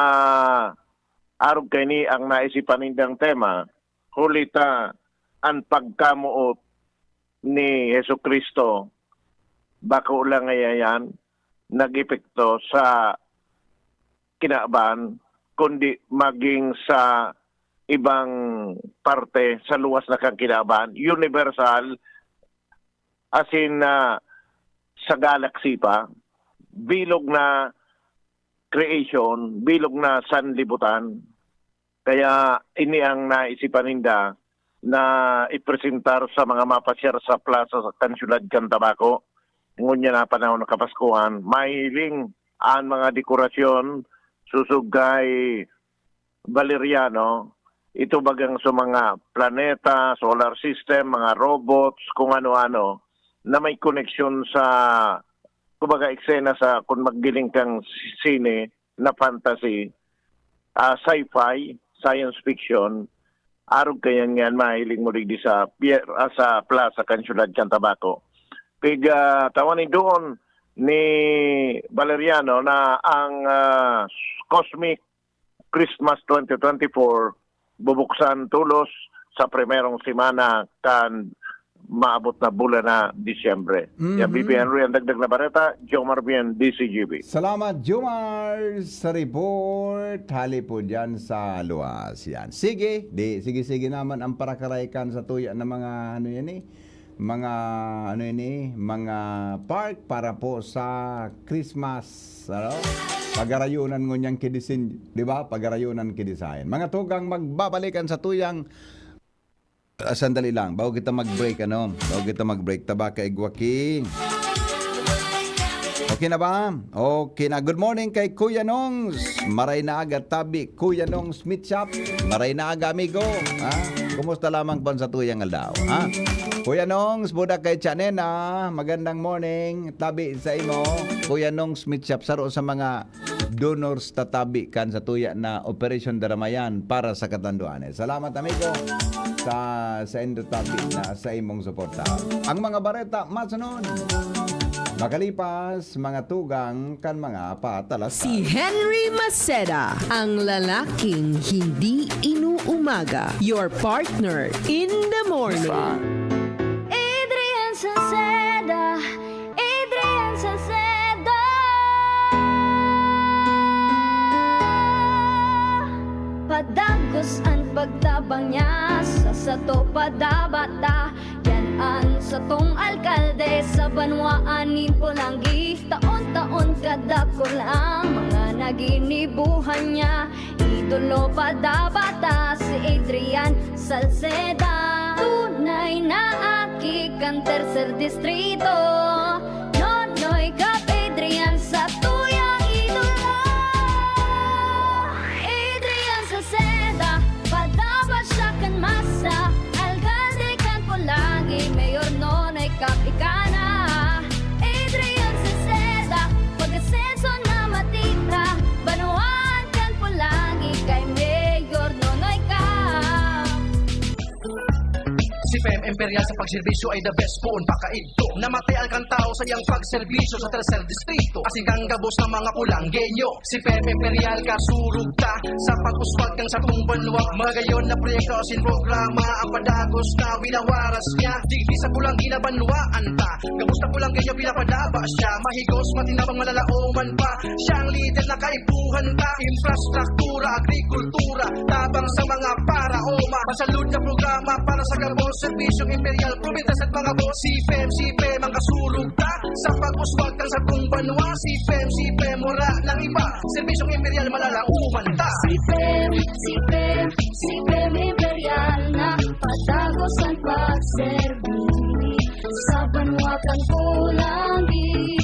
arog kaini ang naisipan nindang tema, huli ta an pagkamoot ni Jesu-Cristo bako lang ngaya yan nag-epekto sa Kinaban, kundi maging sa ibang parte sa luwas na kan Kinaban, universal, as in, ah, sa galaxy pa, bilog na creation, bilog na sanlibutan. Kaya ini ang naisipan ninda na ipresentar sa mga mapasyar sa plaza sa kan syudad kan Tabaco. Ngunyan na panahon na Kapaskuhan, mahiling an mga dekorasyon, susog kay Valeriano, ito bagang sa mga planeta, solar system, mga robots, kung ano-ano, na may koneksyon sa, kumbaga, eksena sa, kung maggiling kang sine na fantasy, ah, sci-fi, science fiction, arog kayan ngan mahiling mo digdi sa pier-, ah, sa plaza kan syudad kan Tabaco. Kaya tawan ni doon ni Valeriano na ang, ah, Cosmic Christmas twenty twenty-four bubuksan tolos sa primerong semana kan maabot na bulan na Disyembre. Yan, Mhm. B P Henry, ang dagdag na bareta, Jomar Bien, D C G B. Salamat, Jomar, sa report. Hali po dyan sa luwas. Yan. Sige, di, sige-sige naman ang parakaraykan sa tuya na mga, ano yan eh, mga, ano yan eh, mga park para po sa Christmas, ano? Pagarayunan ngunyan ki design, di ba? Pagarayunan ki design. Mga tugang, magbabalikan sa tuyang, ah, sandali lang, bago kita mag-break, ano? Bago kita mag-break, taba ka igwa ki. Okay na ba? Okay na. Good morning kay Kuya Nongs. Maray na aga, tabi, Kuya Nongs Meat Shop. Maray na aga, amigo. Ha? Kumusta lamang po sa tuyang aldaw, ha? Kuya Nongs, budak kay Chanena. Magandang morning. Tabi sa imo. Kuya Nongs Meat Shop, saro sa mga donors tatabi kan sa tuya na Operation Daramayan para sa Katanduanes. Salamat, amigo, sa, sa indo tabi na sa imong suporta. Ang mga bareta masunod. Makalipas, mga tugang kan mga patalastas. Si Henry Maceda, ang lalaking hindi inuumaga. Your partner in the morning. Adrian Salceda, Adrian Salceda. Padagos an pagtabang niya sa sato padabata. Yan an satong alkalde sa banwaan nin Polangui. Taon-taon kadakul ang mga naginibuhan niya. Idolo padabata si Adrian Salceda. Tunay na aki kan Tercer Distrito. Nonoy Cap Adrian sa tuyang idolo. Adrian Salceda, padaba siya kan masa. Alkalde kan Polangui, Mayor Nonoy Cap ika na. Adrian Salceda, pag-asenso na matira. Banwaan kan Polangui kay Mayor Nonoy Cap. Si P M Imperial sa pagserbisyo ay the best poon pa kaidto. Namatian kan tawo sa iyang pagserbisyo sa Tercer Distrito. Asin kan gabos na mga Polanggueño. Si P M Imperial kasurog ta sa pag-uswag kan satong banwa. Magayon na proyekto asin programa ang padagos na winawaras niya. Digdi sa Polangui na banwaan ta. Gabos na Polanggueño pinapadaba siya. Mahigos, matinabang, malalaoman pa. Siya ang lider na kaipuhan ta. Infrastruktura, agrikultura, tabang sa mga paraoma. Masalud na programa para sa gabos. Serbisyong Imperial, probinsya sa mga boss. Si P M, si P M ang kasurog ta. Sa pag-uswag kan satong banwa. Si P M, si P M, wala nang iba. Serbisyong Imperial, malalaoman ta. Si P M, si P M, si P M Imperial na padagos ang pagserbi. Sa banwa kan Polangui,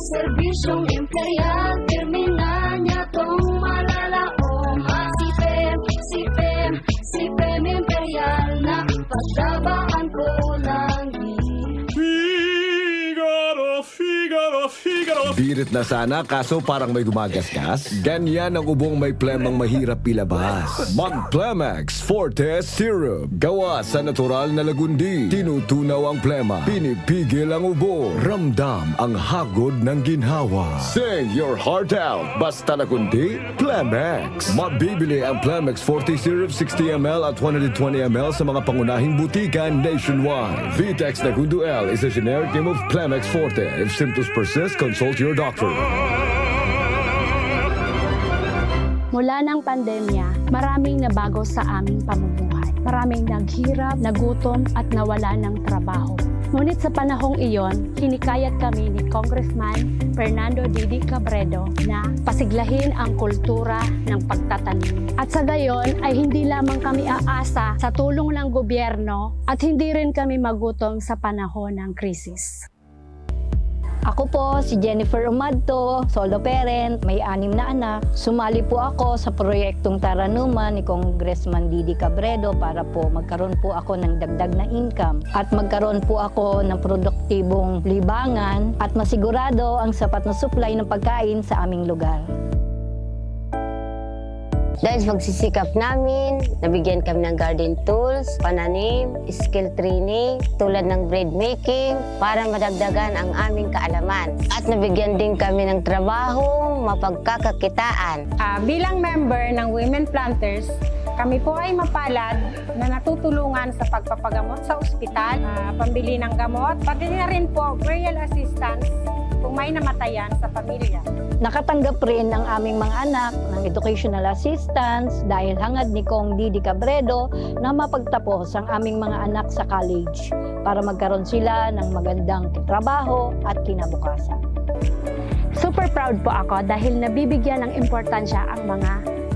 Serbisyong Imperial, pirmi na niya tong malalaoman. Si P M, si P M, si P M Imperial na pagtabaan ko lang. Figaro, Figaro, Figaro. Birit na sana, kaso parang may gumagasgas. Ganyan ang ubong may plemang mahirap ilabas. Mag-Plemex Forte Syrup. Gawa sa natural na lagundi. Tinutunaw ang plema. Pinipigil ang ubo. Ramdam ang hagod ng ginhawa. Sing your heart out. Basta lagundi, Plemex. Mabibili ang Plemex Forte Syrup sixty M L at one hundred twenty M L sa mga pangunahing butika nationwide. Vitex Nagundo L is a generic name of Plemex Forte. If symptoms persist, consult your doctor. Mula ng pandemya, maraming nabago sa aming pamumuhay. Maraming naghirap, nagutom, at nawala ng trabaho. Ngunit sa panahong iyon, hinikayat kami ni Congressman Fernando Didi Cabredo na pasiglahin ang kultura ng pagtatanim. At sa gayon ay hindi lamang kami aasa sa tulong ng gobyerno at hindi rin kami magutom sa panahon ng krisis. Ako po si Jennifer Umadto, solo parent, may anim na anak. Sumali po ako sa proyektong Taranuman ni Congressman Didi Cabredo para po magkaroon po ako ng dagdag na income at magkaroon po ako ng produktibong libangan at masigurado ang sapat na supply ng pagkain sa aming lugar. Dahil sa pagsisikap namin, nabigyan kami ng garden tools, pananim, skill training, tulad ng bread making, para madagdagan ang aming kaalaman. At nabigyan din kami ng trabaho, mapagkakakitaan. Ah, bilang member ng Women Planters, kami po ay mapalad na natutulungan sa pagpapagamot sa ospital, ah, pambili ng gamot, pati na rin po burial assistance kung may namatayan sa pamilya. Nakatanggap rin ang aming mga anak ng educational assistance dahil hangad ni Cong Didi Cabredo na mapagtapos ang aming mga anak sa college para magkaroon sila ng magandang trabaho at kinabukasan. Super proud po ako dahil nabibigyan ng importansya ang mga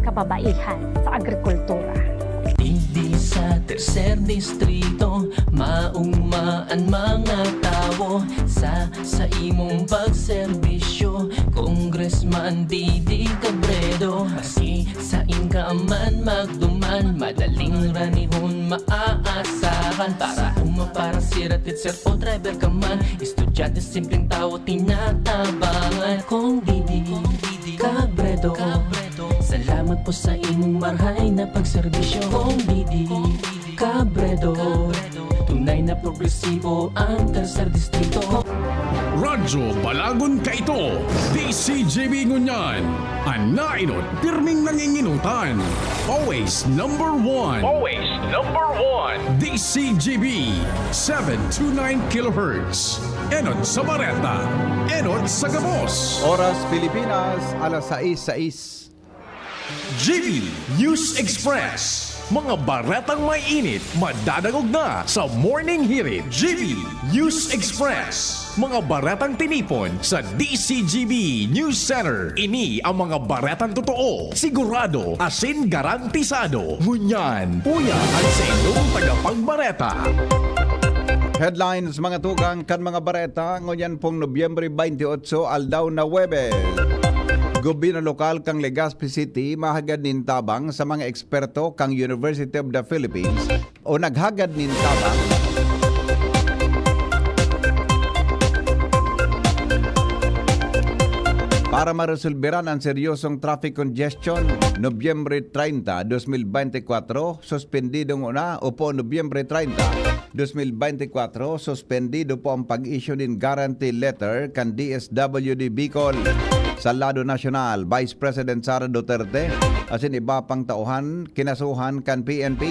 kababaihan sa agrikultura. Digdi sa tercer distrito, maugma an mga tawo sa saimong pagserbisyo. Congressman Didi Cabredo, maski sain ka man magduman, madaling ranihon maaasahan. Para uma, para sira, teacher o driver ka man, estudyante, simpleng tawo, tinatabangan. Cong Didi Cabredo, salamat po sa imong marhay na pagserbisyo. Cong Didi Cabredo, tunay na progresibo ang tercer distrito. Radyo Balagon Kaito, D C G B ngunyan, an nainot, pirming nanginginutan. Always number one. Always number one. D C G B, seven two nine kilohertz. Enot sa Bareta, enot sa gabos. Oras Pilipinas, alas sais sais. G B News Express. Mga baretang may init, madadangog na sa Morning Hirit. G B News Express. Mga baretang tinipon sa D C G B News Center. Ini ang mga baretang totoo, sigurado, asin garantisado. Ngunyan, uya an sa inyong tagapagbareta. Headlines, mga tugang kan mga bareta, ngunyan pong Nobyembre twenty-eight, aldaw na Huwebes. Gobyerno lokal kan Legazpi City mahagad nin tabang sa mga eksperto kan University of the Philippines o naghagad nin tabang para maresolberan ang seryosong traffic congestion. Nobyembre treinta, dos mil beintikwatro, suspendido nguna o po Nobyembre treinta, dos mil beintikwatro, suspendido po ang pag-issue nin guarantee letter kan D S W D Bicol. Sa lado nasyonal, Vice President Sara Duterte asin iba pang tauhan kinasuhan kan P N P.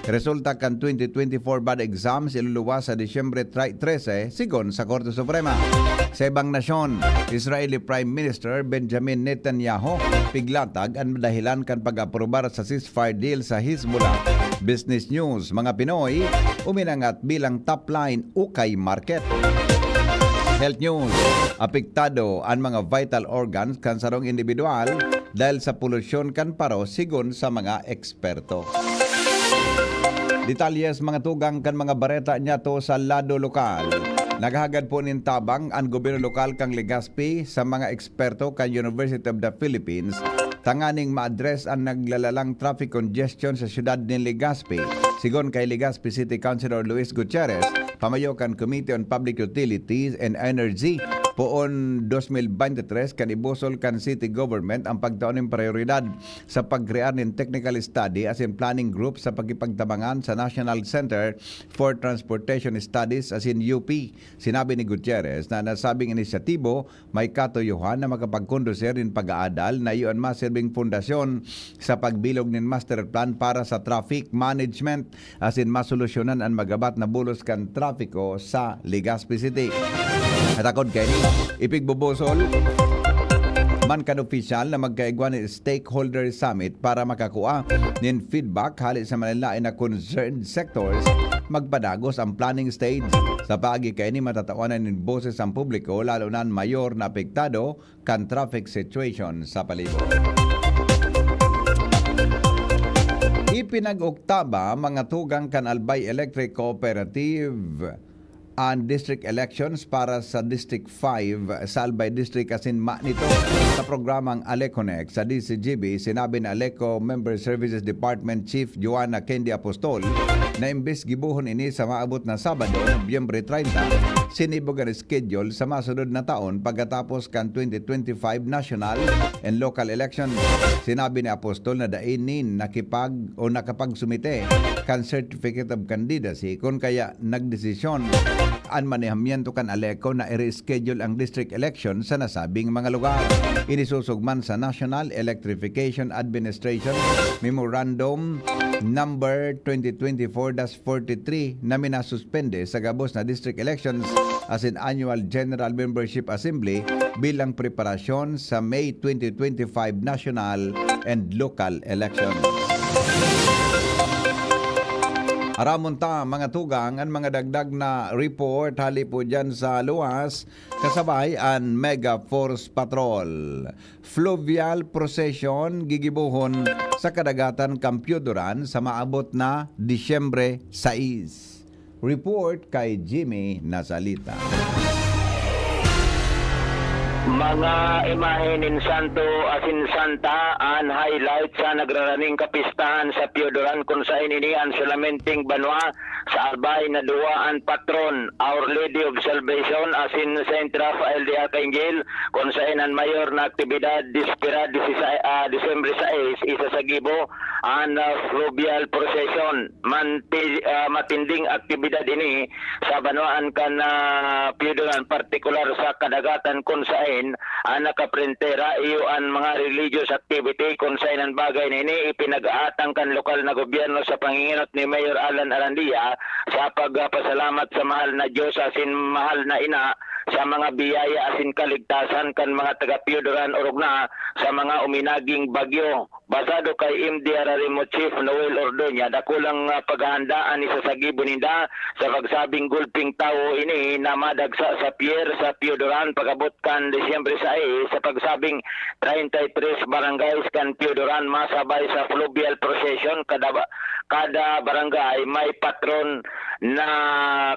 Resulta kan twenty twenty-four bad exams iluluwas sa Disyembre trese, sigon sa Korte Suprema. Sa ibang nasyon, Israeli Prime Minister Benjamin Netanyahu piglatag an dahilan kan pag-aprobar sa ceasefire deal sa Hezbollah. Business News, mga Pinoy uminangat bilang top line ukay market. Health News, apektado an mga vital organs kan sarong indibidwal dahil sa polusyon kan paro, sigon sa mga eksperto. Detalles, mga tugang kan mga bareta niyato sa lado lokal. Naghagad po nin tabang an gobyerno lokal kan Legazpi sa mga eksperto kan University of the Philippines tanganing ma-address an naglalalang traffic congestion sa siyudad nin Legazpi. Sigon kay Legazpi City Councilor Luis Gutierrez, pamayo kan Committee on Public Utilities and Energy, poon dos mil beintitres kan ibusol kan city government ang pagtao nin prioridad sa pagkrear nin technical study asin planning group sa pakipagtabangan sa National Center for Transportation Studies asin U P. Sinabi ni Gutierrez na nasabing inisyatibo may katuyohan na makapagkondusir nin pag-aadal na iyo an maserbing pundasyon sa pagbilog nin master plan para sa traffic management asin masolusyonan an magabat na bulos kan trapiko sa Legazpi City. At akod kaini, ipigbubusol man kan opisyal na magkaigwa nin stakeholder summit para makakua nin feedback hali sa malain-lain na concerned sectors, magpadagos ang planning stage. Sa paagi kaini, matatawanan nin boses ang publiko, lalo na an mayor na apektado kan traffic situation sa palibot. Ipinag-oktaba, mga tugang, kan Albay Electric Cooperative an district elections para sa District five sa Albay District asin monitor sa programang ALECONECT sa D Z G B. Sinabi ni ALECO Member Services Department Chief Joanna Candy Apostol na imbes gibohon ini sa maabot na Sabado, Nobyembre treinta, sinibog an schedule sa masunod na taon pagkatapos kan twenty twenty-five national and local election. Sinabi ni Apostol na dai nin nakipag- o nakapagsumite kan Certificate of Candidacy, kun kaya nagdesisyon an manehamiento kan ALECO na i-reschedule ang district election sa nasabing mga lugar. Ini susog man sa National Electrification Administration Memorandum Number twenty twenty-four dash forty-three na minasuspende sa gabos na district elections asin Annual General Membership Assembly bilang preparasyon sa May twenty twenty-five national and local elections. Aramon ta, mga tugang, an mga dagdag na report hali po dyan sa luwas, kasabay an Mega Force Patrol. Fluvial procession gigibohon sa kadagatan kan Pioduran sa maabot na Disyembre sais. Report kay Jimmy Nazalita. Mga imahe nin santo asin santa an highlight sa nagraraning kapistahan sa Pioduran, kun saen ini an solamenteng banwa sa Albay na duwa an patron, Our Lady of Salvation asin Saint Raphael de Arcangel, kun saen an mayor na aktibidad dispira disisai-, ah, Disyembre sais, isa sa gibo an, ah, fluvial procession. Manti-, ah, matinding aktibidad ini sa banwaan kan, ah, Pioduran, partikular sa Kadagatan, kun saen an nakaprentera iyo an mga religious activity, kun saen an bagay na ini ipinag-aatang kan lokal na gobyerno sa pangingenot ni Mayor Alan Arandia sa pagpasalamat sa mahal na Diyos asin mahal na ina sa mga biyaya asin kaligtasan kan mga taga Pioduran orog na sa mga uminaging bagyo. Basado kay M D R R M O Chief Noel Ordoña, dakulang, ah, paghahanda an isa sa gibo ninda sa pagsabing gulping tawo ini na madagsa sa pier sa Pioduran pag-abot kan Disyembre sais, sa pagsabing treinta y tres barangays kan Pioduran masabay sa fluvial procession kada ba-, kada barangay may patron na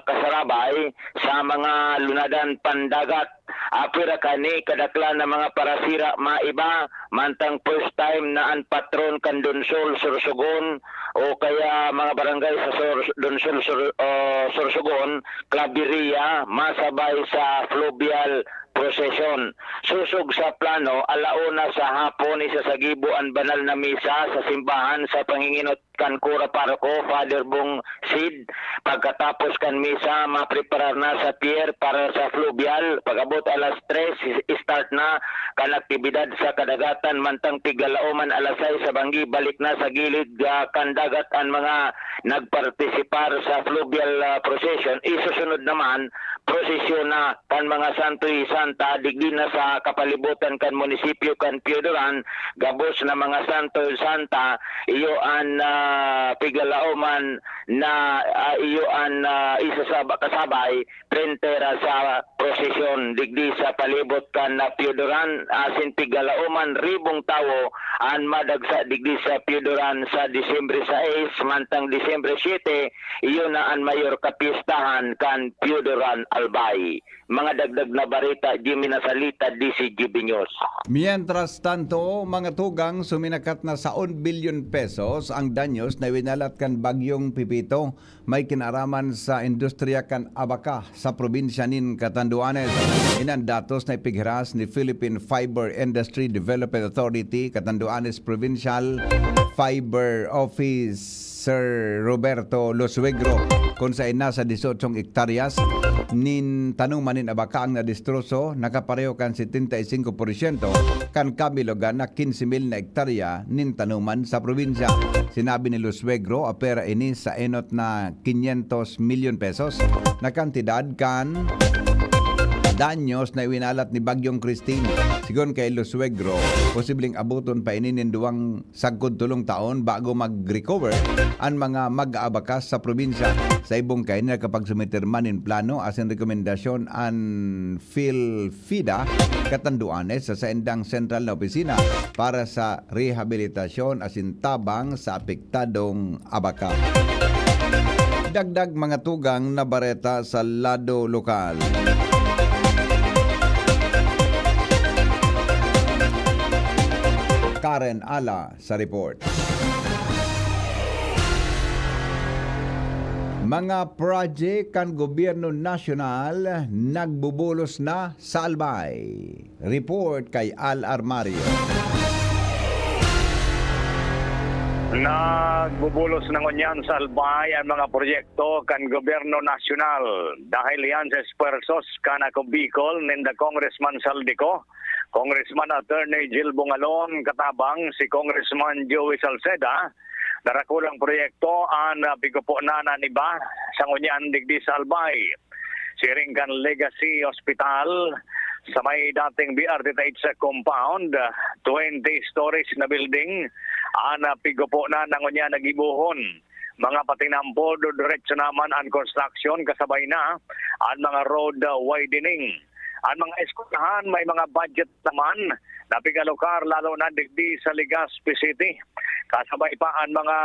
kasarabay sa mga lunadan pandagat. Apira kani kadaklan na mga parasira maiba, mantang first time na an patron kan Donsol, Sorsogon, o kaya mga barangay sa Sor-, Donsol, Sor-, o Sorsogon, Claveria, masabay sa fluvial procession. Sosog sa plano, ala una sa hapon, isasagibo an banal na misa sa simbahan sa pangingenot kan kura paroko, Father Bong Sid. Pagkatapos kan misa, mapreparar na sa pier para sa fluvial. Pag-abot alas tres, start na kan aktibidad sa kadagatan, mantang tigalaoman alas sais sa banggi, balik na sa gilid, ah, kan dagat an mga nagpartisipar sa fluvial, ah, procession. Isusunod naman, prosesyon na kan mga santo y santa digdi na sa kapalibutan kan munisipyo kan Pioduran, gabos na mga santo y santa, iyo an, ah, pigalaoman na, ah, iyo an, ah, isasaba-, kasabay, prentera sa prosesyon digdi sa palibot kan, ah, Pioduran, asin pigalaoman ribong tawo an madagsa digdi sa Pioduran sa Disyembre sais, mantang Disyembre siyete, iyo na an mayor kapistahan kan Pioduran Albay. Mga dagdag na bareta, Jimmy Nasalita, D C G B News. Mientras tanto, mga tugang, suminakat na sa un bilyon pesos ang danyos na winalat kan Bagyong Pepito. May kinaraman sa industriya kan abaka sa probinsya nin Catanduanes. Inan datos na ipighiras ni Philippine Fiber Industry Development Authority, Catanduanes Provincial Fiber Office. Sir Roberto Losuegro, kun saen nasa dieciocho hektaryas nin tanoman nin abaka ang nadistroso, nakapareho kan setenta y cinco por ciento kan kabilogan na quince mil na hektarya nin tanoman sa probinsya. Sinabi ni Losuegro, apera ini sa enot na quinientos milyon pesos na kantidad kan danyos na iwinalat ni Bagyong Christine. Sigon kay Lusuegro, posibleng abuton pa ini nin duwang sagkod tolong taon bago mag-recover an mga mag-aabakas sa probinsya. Sa ibong kaini, nakapagsumiter man nin plano asin rekomendasyon an PhilFIDA, Catanduanes, sa saindang sentral na opisina para sa rehabilitasyon asin tabang sa apektadong abaka. Dagdag mga tugang na bareta sa lado lokal. Karen Ala sa report. Mga project kan gobyerno nasyonal nagbubulos na sa Albay. Report kay Al Armario. Nagbubulos na ngunyan sa Albay an mga proyekto kan gobyerno nasyonal. Dahil iyan sa espuwersos kan Ako Bicol ninda Congressman Zaldy Co, Congressman Attorney Jil Bongalon katabang si Congressman Joey Salceda, darakulang proyekto an, ah, pigkuponan an iba sa ngunyan digdi sa Albay. Siring kan Legacy Hospital, sa may dating B R T T H compound, twenty stories na building an, ah, pigkuponan na ngunyan nagibohon. Mga patinampo, diretso naman an construction, kasabay na an mga road, ah, widening. An mga eskwelahan may mga budget naman na pigalukar, lalo na digdi sa Legazpi City. Kasabay pa an mga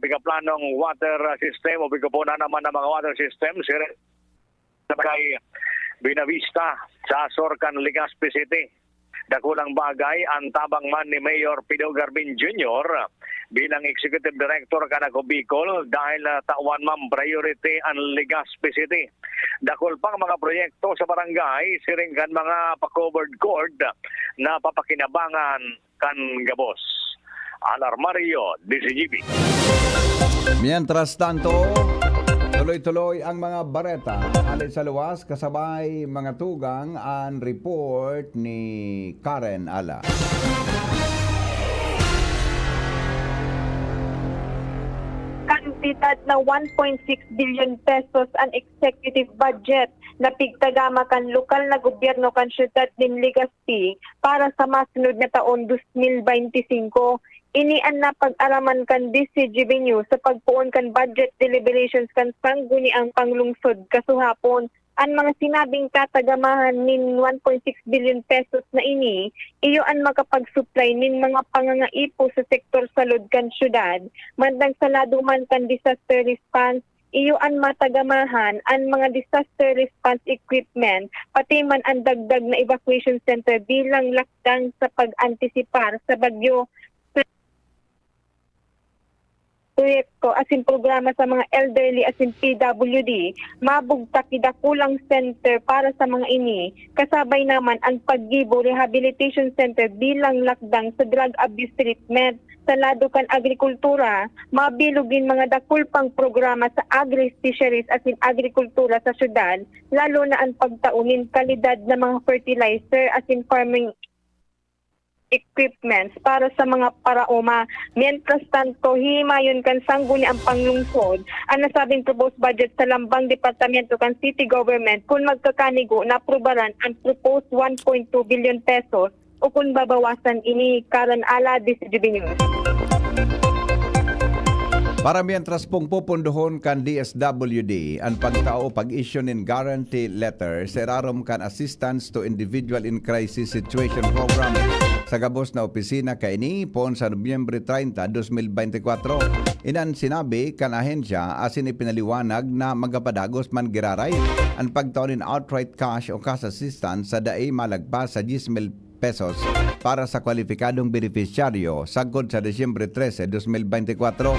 pigaplanong water system o pigkuponan naman ng mga water system, sir, sa barangay Buenavista, sa sur kan Legazpi City. Dakulang bagay an tabang man ni Mayor Pido Garvin Junior bilang Executive Director kan Ako Bicol dahil, ah, tawan man priority an Legazpi City. Dakul pang mga proyekto sa barangay, siring kan mga pa-covered cord na papakinabangan kan gabos. Al Armario, D Z G B. Mientras tanto, tuloy-tuloy ang mga bareta. Hale sa luwas, kasabay mga tugang, an report ni Karen Ala. Kantidad na one point six billion pesos an executive budget na pigtagama kan lokal na gobyerno kan siyudad nin Legazpi para sa masunod na taon, dos mil baynte singko. Ini an napag-araman kan D Z G B News sa pagpoon kan budget deliberations kan Sangguniang Panglungsod kasuhapon. An mga sinabing tatagamahan nin one point six billion pesos na ini, iyo an makapag-supply nin mga pangangaipo sa sektor salud kan siyudad. Mantang sa lado man kan disaster response, iyo an matagamahan an mga disaster response equipment, pati man an dagdag na evacuation center bilang lakdang sa pag-antisipar sa bagyo. Proyekto asin programa sa mga elderly asin P W D, mabugtak ki dakulang center para sa mga ini, kasabay naman an paggibo rehabilitation center bilang lakdang sa drug abuse treatment. Sa lado kan agrikultura, mabilog nin mga dakul pang programa sa agri-fisheries asin agrikultura sa syudad, lalo na an pagtao nin kalidad na mga fertilizer asin farming equipments para sa mga paraoma. Mientras tanto, hihimayon kan Sangguniang Panglungsod an nasabing proposed budget sa lambang departamento kan city government kun magkakanigo na aprubaran an proposed one point two billion pesos o kun babawasan ini. Karen Ala, D Z G B News. Para mientras pong popondohon kan D S W D an pagtao o pag-issue nin guarantee letter sa irarom kan Assistance to Individual in Crisis Situation Program sa gabos na opisina kaini poon sa Nobyembre treinta, dos mil beintikwatro. Iyan an sinabi kan ahensya asin ipinaliwanag na magapadagos man giraray an pagtao nin outright cash o cash assistance sa dai malagpas sa diyes mil pesos para sa kwalipikadong benepisyaryo sagkod sa Disyembre trese, dos mil beintikwatro.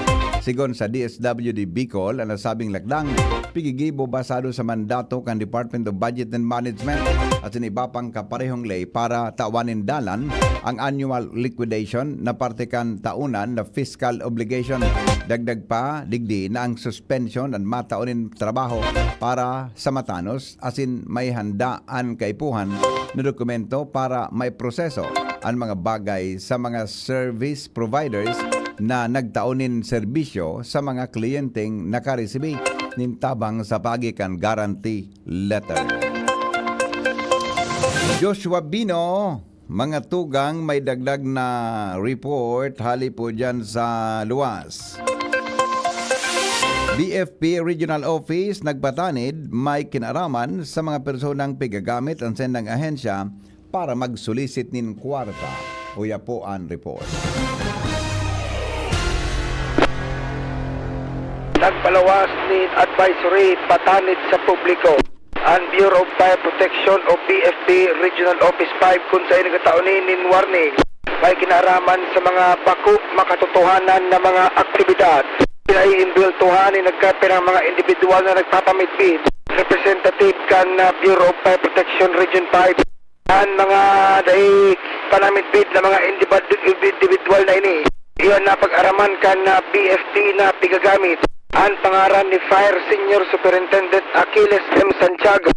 Sigon sa D S W D Bicol, an nasabing lakdang pigigibo basado sa mandato kan Department of Budget and Management asin iba pang kaparehong ley para tawan nin dalan ang annual liquidation na parte kan taonan na fiscal obligation. Dagdag pa digdi na ang suspension an matao nin trabaho para sa matanos asin maihanda an kaipuhan na dokumento para maiproseso an mga bagay sa mga service providers na nagtao nin serbisyo sa mga kliyenteng nakaresibi nin tabang sa paagi kan guarantee letter. Joshua Bino, mga tugang, may dagdag na report hali po dyan sa luwas. B F P Regional Office nagpatanid may kinaraman sa mga personang pigagamit ang sendang ahensya para mag-solicit nin kwarta. Uya po an report. Nagpalawas nin advisory patanid sa publiko an Bureau of Fire Protection o B F P Regional Office five, kun saen nagtatao nin warning may kinaaraman sa mga bako makatotohanan na mga aktibidad. Pinaiimbultuhan nin nagkapirang mga indibidwal na nagpapamidbid, representative kan, ah, Bureau of Fire Protection Region five. An mga dai panamidbid na mga indibad-, indibidwal na ini, iyo an napag-araman kan, ah, B F P na pigagamit an pangaran ni Fire Senior Superintendent Achilles M. Santiago,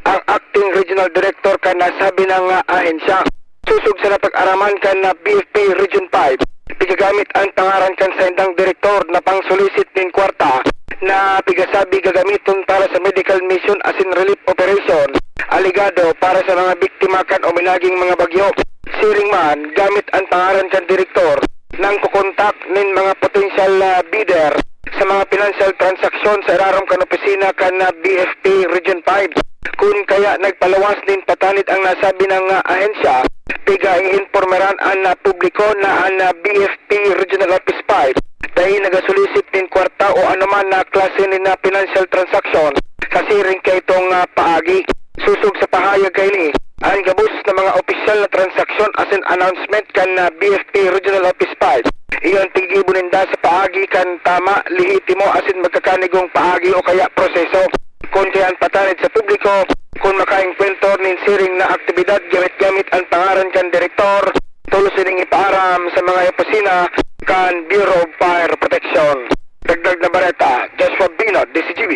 ang acting regional director kan nasabi na, ah, ahensya. Sosog sa napag-araman kan, ah, B F P Region five, pigagamit an pangaran kan saindang direktor na pang-solicit nin kwarta na pigasabi gagamiton para sa medical mission asin relief operation, alegado para sa mga biktima kan uminaging mga bagyo. Siring man, gamit an pangaran kan direktor nangkokontak nin mga potensyal na bidder sa mga financial transaksyon sa irarom kan opisina kan, ah, B F P Region five. Kun kaya nagpalawas nin patanid ang nasabi na, ah, ahensya, piga-iinpormeran an, ah, publiko na an, ah, B F P Regional Office five dai naga-solicit nin kwarta o anoman na klase nin, ah, financial transaction sa siring kaitong, ah, paagi. Sosog sa pahayag kaini, an gabos na mga opisyal na transaksyon asin announcement kan, ah, B F P Regional Office five, iyon tigibo ninda sa paagi kan tama, lehitimo asin magkakanigong paagi o kaya proseso. Kun kaya an patanid sa publiko, kun makaengkwentro nin siring na aktibidad gamit-gamit an pangaran kan direktor, tolos ining ipaaram sa mga opisina kan Bureau of Fire Protection. Dagdag na bareta, Joshua Bino, D Z G B.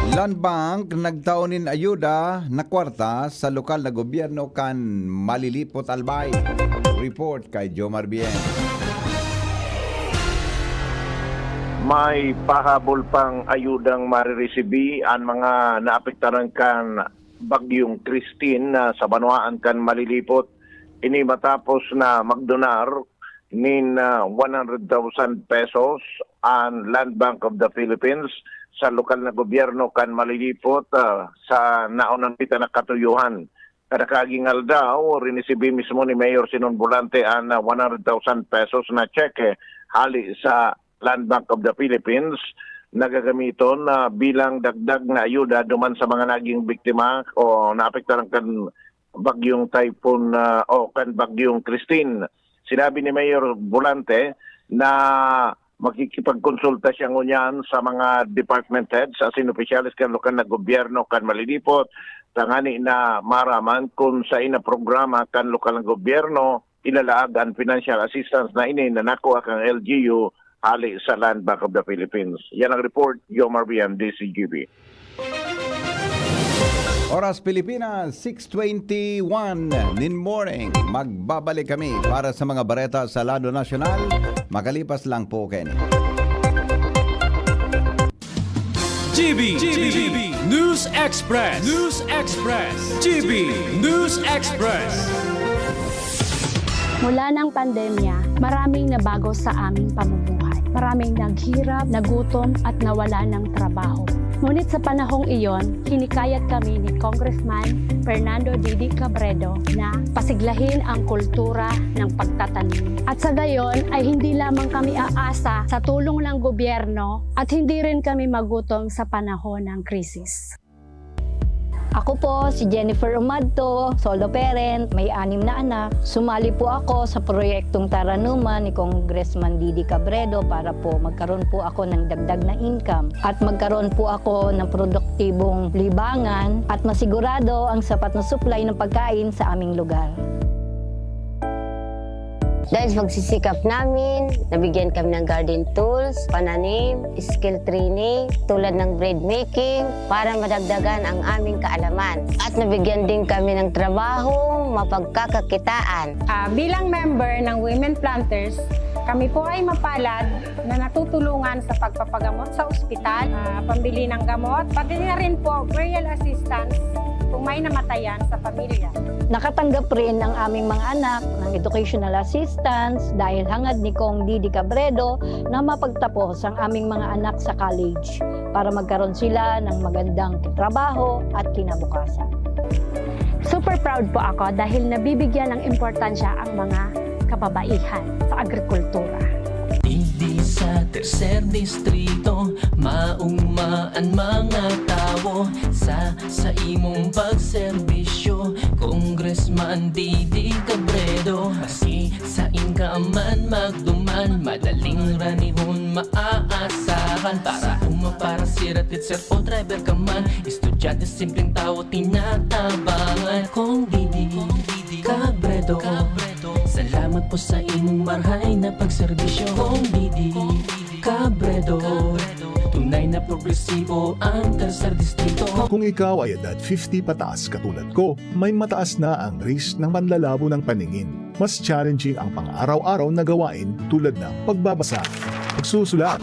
Land Bank nagtao nin ayuda na kwarta sa lokal na gobyerno kan Malilipot, Albay. Report kay Jomar Bien. May pahabol pang ayudang mariresibi an mga naapektaran kan Bagyong Christine na sa banwaan kan Malilipot. Ini matapos na magdonar nin, ah, one hundred thousand pesos an Land Bank of the Philippines sa lokal na gobyerno kan Malilipot, ah, sa naunang pita na katuyuhan. Kada kaaging aldaw, rinisibi mismo ni Mayor Sinon Volante an, ah, one hundred thousand pesos na tseke hali sa Land Bank of the Philippines na gagamiton, ah, bilang dagdag na ayuda duman sa mga naging biktima o naapektaran kan bagyong typhoon, ah, o kan bagyong Christine. Sinabi ni Mayor Volante na makikipagkonsulta siya ngunyan sa mga department heads asin opisyales kan lokal na gobyerno kan Malilipot, tangani na maraman kun saen na programa kan lokal na gobyerno ilalaag an financial assistance na ini na nakua kan L G U hali sa Land Bank of the Philippines. Yan ang report, Jomar Bien, D Z G B. Oras Pilipinas, six twenty-one nin morning. Magbabalik kami para sa mga bareta sa lado nasyonal. Makalipas lang po kaini. G B, G B, News Express, News Express, G B News Express. Mula ng pandemya, maraming nabago sa aming pamumuhay. Maraming naghirap, nagutom, at nawala ng trabaho. Ngunit sa panahong iyon, hinikayat kami ni Congressman Fernando Didi Cabredo na pasiglahin ang kultura ng pagtatanim. At sa gayon ay hindi lamang kami aasa sa tulong ng gobyerno at hindi rin kami magutom sa panahon ng krisis. Ako po si Jennifer Umadto, solo parent, may anim na anak. Sumali po ako sa proyektong Taranuman ni Congressman Didi Cabredo para po magkaroon po ako ng dagdag na income at magkaroon po ako ng produktibong libangan at masigurado ang sapat na supply ng pagkain sa aming lugar. Dahil sa pagsisikap namin, nabigyan kami ng garden tools, pananim, skill training, tulad ng bread making, para madagdagan ang aming kaalaman. At nabigyan din kami ng trabaho, mapagkakakitaan. Ah, bilang member ng Women Planters, kami po ay mapalad na natutulungan sa pagpapagamot sa ospital, ah, pambili ng gamot, pati na rin po burial assistance. kung may namatayan sa pamilya. Nakatanggap rin ang aming mga anak ng educational assistance dahil hangad ni Cong Didi Cabredo na mapagtapos ang aming mga anak sa college para magkaroon sila ng magandang trabaho at kinabukasan. Super proud po ako dahil nabibigyan ng importansya ang mga kababaihan sa agrikultura. Digdi sa tercer distrito, mauma an mga tawo sa, sa imong pagserbisyo, Congressman Didi Cabredo. Maski sain ka man magduman, madaling ranihon maaasahan. Para uma, para sira, teacher o driver ka man, estudyante, simpleng tawo, tinatabangan. Cong Didi Cabredo, salamat po sa imong marhay na pagserbisyo. Cong Didi Cabredo, tunay na progresibo ang tercer distrito. Kung ikaw ay edad fifty pataas katulad ko, may mataas na ang risk ng panlalabo ng paningin. Mas challenging ang pang-araw-araw na gawain tulad ng pagbabasa, pagsusulat,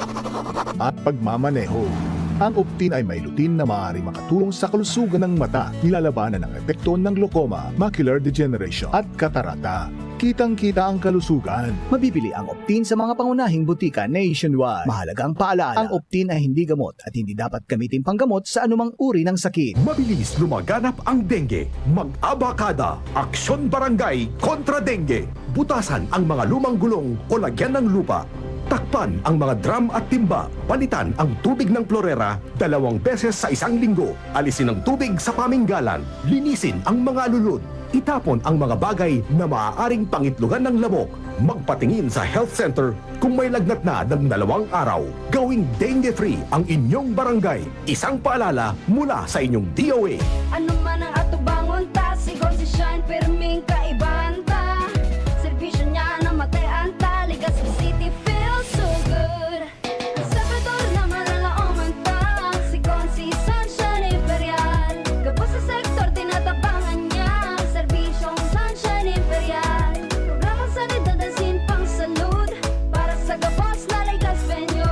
at pagmamaneho. Ang Optin ay may lutein na maaaring makatulong sa kalusugan ng mata, nilalabanan ang epekto ng glaucoma, macular degeneration, at katarata. Kitang-kita ang kalusugan. Mabibili ang Optin sa mga pangunahing butika nationwide. Mahalagang paalaala, ang Optin ay hindi gamot at hindi dapat gamitin panggamot sa anumang uri ng sakit. Mabilis lumaganap ang dengue. Mag-abakada, Aksyon Barangay kontra Dengue. Butasan ang mga lumang gulong o lagyan ng lupa. Takpan ang mga drum at timba. Palitan ang tubig ng plorera dalawang beses sa isang linggo. Alisin ang tubig sa paminggalan. Linisin ang mga alulod. Itapon ang mga bagay na maaaring pangitlogan ng lamok. Magpatingin sa health center kung may lagnat na ng dalawang araw. Gawing dengue-free ang inyong barangay. Isang paalala mula sa inyong D O A. Ano man ang atubangon ta, si Consi Shine, pirming kaibahan ta. Serbisyo niya na matean ta, Legazpi City feels so good. Ang Salvador na malalaoman ta, si Consi Sunshine Imperial. Gabos sa sektor, tinatabangan niya, serbisyong Sunshine Imperial. Programang sanidad asin pangsalud, para sa gabos na Legazpeño.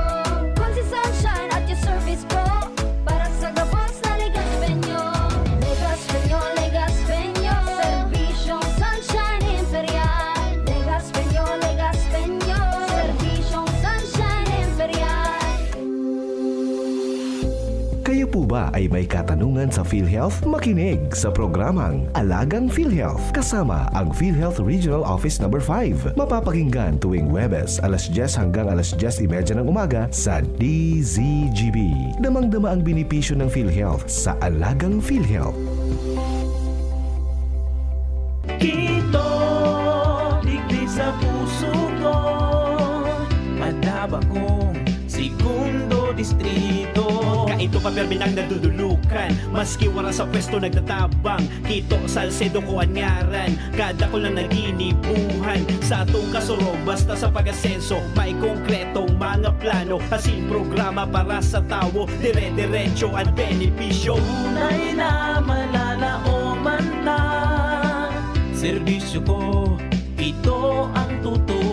Consi Sunshine at your service po, para sa gabos na Legazpeño. Legazpeño, Legazpeño, serbisyong Sunshine Imperial. Legazpeño, Legazpeño, serbisyong Sunshine Imperial. Kayo po ba ay may katanungan sa PhilHealth? Makinig sa programang Alagang PhilHealth kasama ang PhilHealth Regional Office Number five. Mapapakinggan tuwing Huwebes, alas dyes hanggang alas dyes y media ng umaga sa D Z G B. Damang-dama ang benepisyo ng PhilHealth sa Alagang PhilHealth. Kito, digdi sa puso ko, madaba kong segundo distrito. Kaito pa, permi nang nadudulukan, maski wara sa pwesto nagtatabang. Kito, Salcedo ko an ngaran, kadakul na naginibuhan. Sa atong kasurog, basta sa pag-asenso, may konkretong mga plano, asin programa para sa tawo, dire-diretso an benepisyo. Tunay na malalaoman ta, serbisyo ko, ito ang totoo.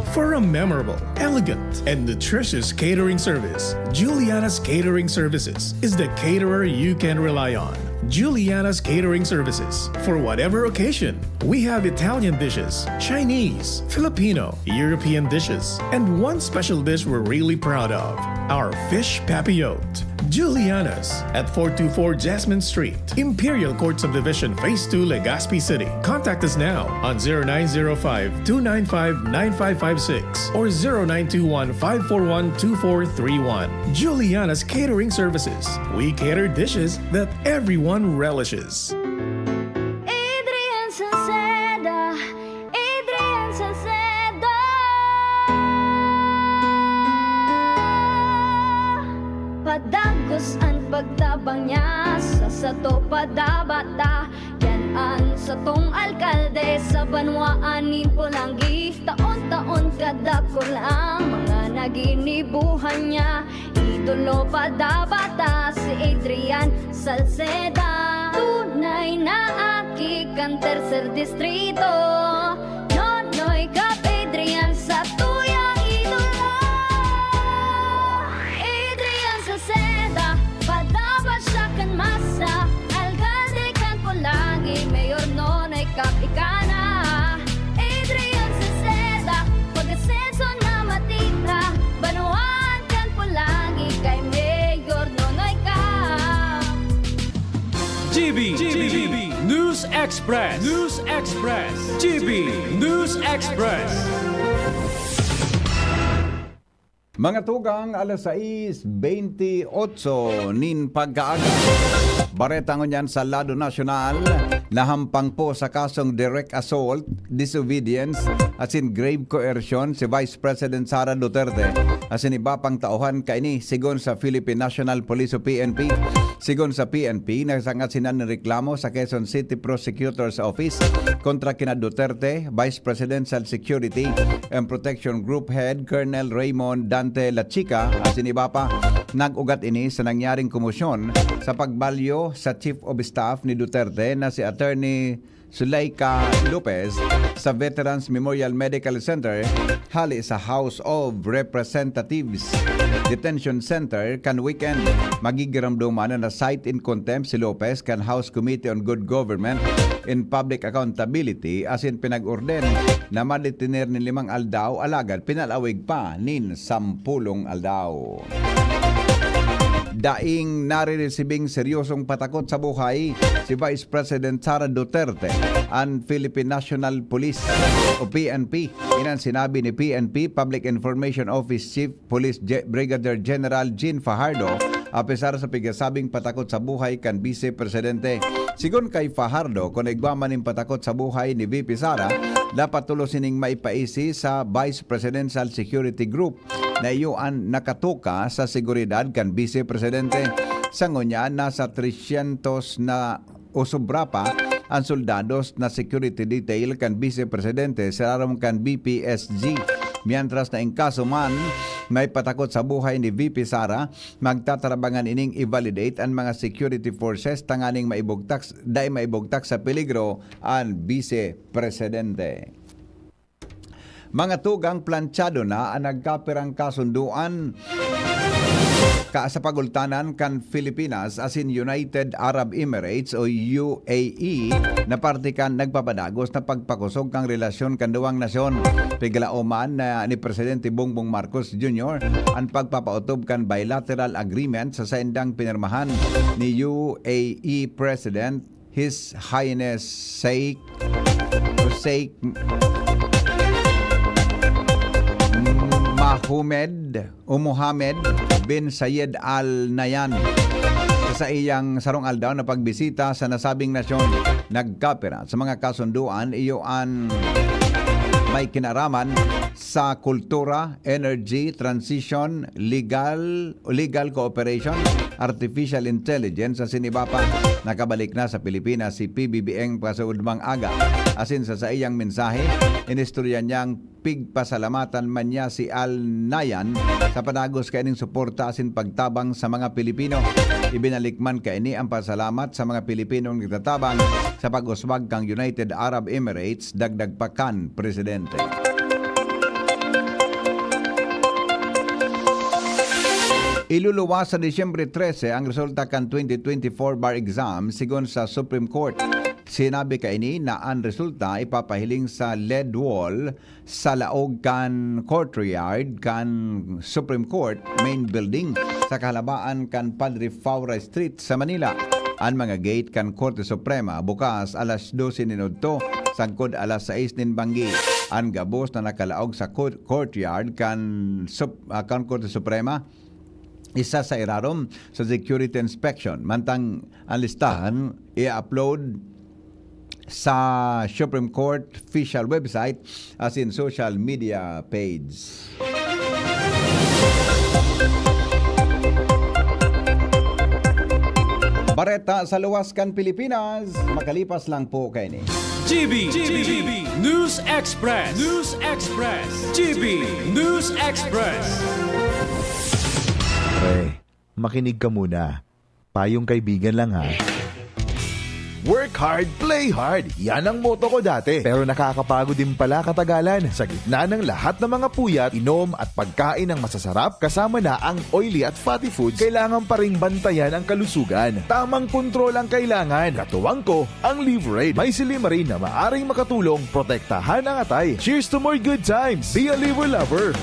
For a memorable, elegant, and nutritious catering service, Juliana's Catering Services is the caterer you can rely on. Juliana's Catering Services. For whatever occasion, we have Italian dishes, Chinese, Filipino, European dishes, and one special dish we're really proud of, our fish papillote. Juliana's at four two four Jasmine Street, Imperial Court Subdivision, Phase two, Legazpi City. Contact us now on zero nine zero five, two nine five, nine five five six or zero nine two one, five four one, two four three one. Juliana's Catering Services. We cater dishes that everyone relishes. Adrian Salceda, Adrian Salceda. Padagos an pagtabang niya sa sato padabata. Yan an satong alkalde sa banwaan nin Polangui. Taon-taon kadakul ang mga naginibuhan niya. Idolo padabata si Adrian Salceda. Tunay na aki kan Tercer Distrito. Nonoy Cap Adrian sa tuyang idolo. Adrian Salceda, padaba siya kan masa. Alkalde Express. News Express. G B News Express. Mga tugang, alas sais beinti otso nin pagkaaga. Bareta ngunyan sa lado nasyonal, nahampang po sa kasong direct assault, disobedience, asin grave coercion si Vice President Sara Duterte asin iba pang tauhan kaini, sigon sa Philippine National Police o P N P. Sigon sa P N P, nagsangasinan nin reklamo sa Quezon City Prosecutor's Office kontra kina Duterte, Vice Presidential Security and Protection Group Head Colonel Raymond Dante Lachica, asin iba pa. Nag-ugat ini sa nangyaring komosyon sa pagbalyo sa Chief of Staff ni Duterte na si Attorney Zuleika Lopez sa Veterans Memorial Medical Center, hali sa House of Representatives Detention Center kan weekend. Magigiramdoman na na-cite in contempt si Lopez kan House Committee on Good Government and Public Accountability asin pinag-orden na madetener nin limang aldaw, alagad pinalawig pa nin sampolong aldaw. Daing nariresibing seryosong patakot sa buhay si Vice President Sara Duterte an Philippine National Police o P N P. Iyan an sinabi ni P N P Public Information Office Chief Police Ge-, Brigadier General Jean Fajardo, apesar sa pigasabing patakot sa buhay kan Bise Presidente. Sigon kay Fajardo, kun igwa man nin patakot sa buhay ni V P Sara, dapat tolos ining maipaisi sa Vice Presidential Security Group na iyo an nakatuka sa seguridad kan Bise Presidente. Sa ngunyan, nasa tresyentos na o sobra pa an soldados na security detail kan Bise Presidente sa larom kan B P S G, mientras na in kaso man may patakot sa buhay ni V P Sara, magtatarabangan ining i-validate an mga security forces tanganing maibugtak, dai maibugtak sa peligro an Bise Presidente. Mga tugang, planchado na an nagkapirang kasundoan ka sa pagultanan kan Pilipinas asin United Arab Emirates o U A E na parte kan nagpapadagos na pagpakosog kan relasyon kan duwang nasyon. Piglaoman na ni Presidente Bongbong Marcos Junior an pagpapaotob kan bilateral agreement sa saindang pinirmahan ni U A E President His Highness Sheikh, Sheikh Mohammed o Mohammed bin Zayed Al Nahyan. Sa saiyang sarong aldaw na pagbisita sa nasabing nasyon, nagkapira sa mga kasundoan, iyo an may kinaraman sa kultura, energy, transition, legal, legal cooperation, artificial intelligence, asin iba pa. Nakabalik na sa Pilipinas si P B B N pagkasuodmang aga. Asin sa saiyang mensahe, inistorya niyang pigpasalamatan man niya si Al Nayan sa padagos kaining suporta asin pagtabang sa mga Pilipino. Ibinalik man kaini ang pasalamat sa mga Pilipinong nagtatabang sa pag-uswag kan United Arab Emirates, dagdag pa kan presidente. Iluluwas sa Disyembre trese ang resulta kan twenty twenty-four bar exam, sigon sa Supreme Court. Sinabi kaini na an resulta ipapahiling sa lead wall sa laog kan courtyard kan Supreme Court Main Building sa kahalabaan kan Padre Faura Street sa Manila. An mga gate kan Korte Suprema bukas alas dose nin udto, sagkod alas sais nin banggi. An gabos na nakalaog sa court-, courtyard kan sup-, ah, kan Korte Suprema, isa sa irarom sa security inspection. Mantang an listahan i-upload sa Supreme Court official website asin social media page. Bareta sa luwas kan Pilipinas, makalipas lang po kaini. G B, G B, News Express, News Express, G B News Express. Pre, makinig ka muna. Payong kaibigan lang, ha. Work hard, play hard. Yan ang motto ko dati. Pero nakakapagod din pala katagalan. Sa gitna ng lahat ng mga puyat, inom at pagkain ng masasarap, kasama na ang oily at fatty foods, kailangan pa ring bantayan ang kalusugan. Tamang kontrol ang kailangan. Katuwang ko, ang Liverade. May silymarin na maaring makatulong protektahan ang atay. Cheers to more good times! Be a Liver Lover!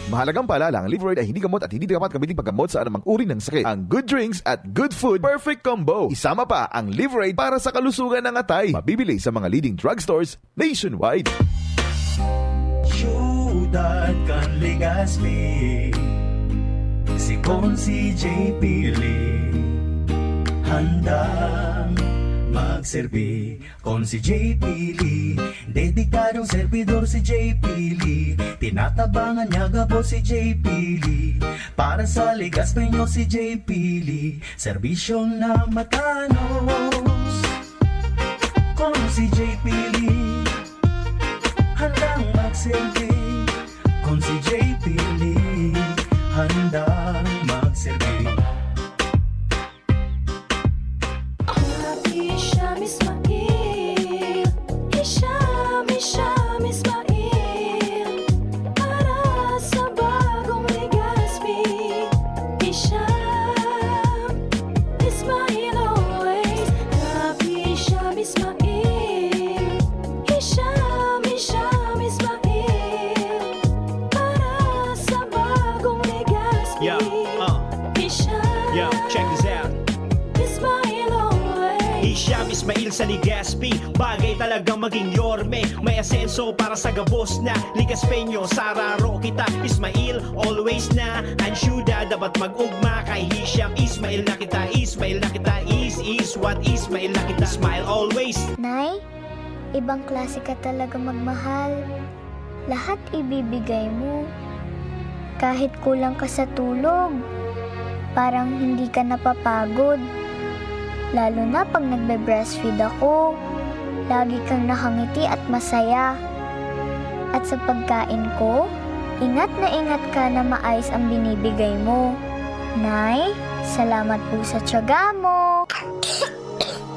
Mahalagang paalala, ang Liveride ay hindi gamot at hindi dapat gamitin paggamot sa anumang uri ng sakit. Ang good drinks at good food, perfect combo. Isama pa ang Liveride para sa kalusugan ng atay. Mabibili sa mga leading drugstores nationwide. Siyudad kan Legazpi, si Consi J P Lee handang magserbi. Consi J P Lee, dedikadong servidor si J P Lee. Tinatabangan niya gabos si J P Lee. Para sa Legazpeño si J P Lee, serbisyong na matanos. Consi J P Lee, handang magserbi. Consi J P Lee, handang magserbi. Hisham Ismail, Hisham, Hisham Ismail, para sa bagong Legazpi. Hisham Ismail always, Kap Hisham Ismail, Hisham, Hisham Ismail, para sa bagong Legazpi. Yeah, uh, Hisham yo, check this out. Ismail always. Hisham Ismail sa Legazpi, bagay talagang maging yorme. May asenso para sa gabos na Legazpeño. Sararo kita, Ismail, always na. Ang syudad dapat mag-ugma kay Hisham Ismail na kita. Ismail na kita, is, is what Ismail na kita. Smile always. Nay, ibang klase ka talaga magmahal. Lahat ibibigay mo. Kahit kulang ka sa tulog, parang hindi ka napapagod. Lalo na pag nagbe-breastfeed ako, lagi kang nakangiti at masaya. At sa pagkain ko, ingat na ingat ka na maayos ang binibigay mo. Nay, salamat po sa tiyaga mo.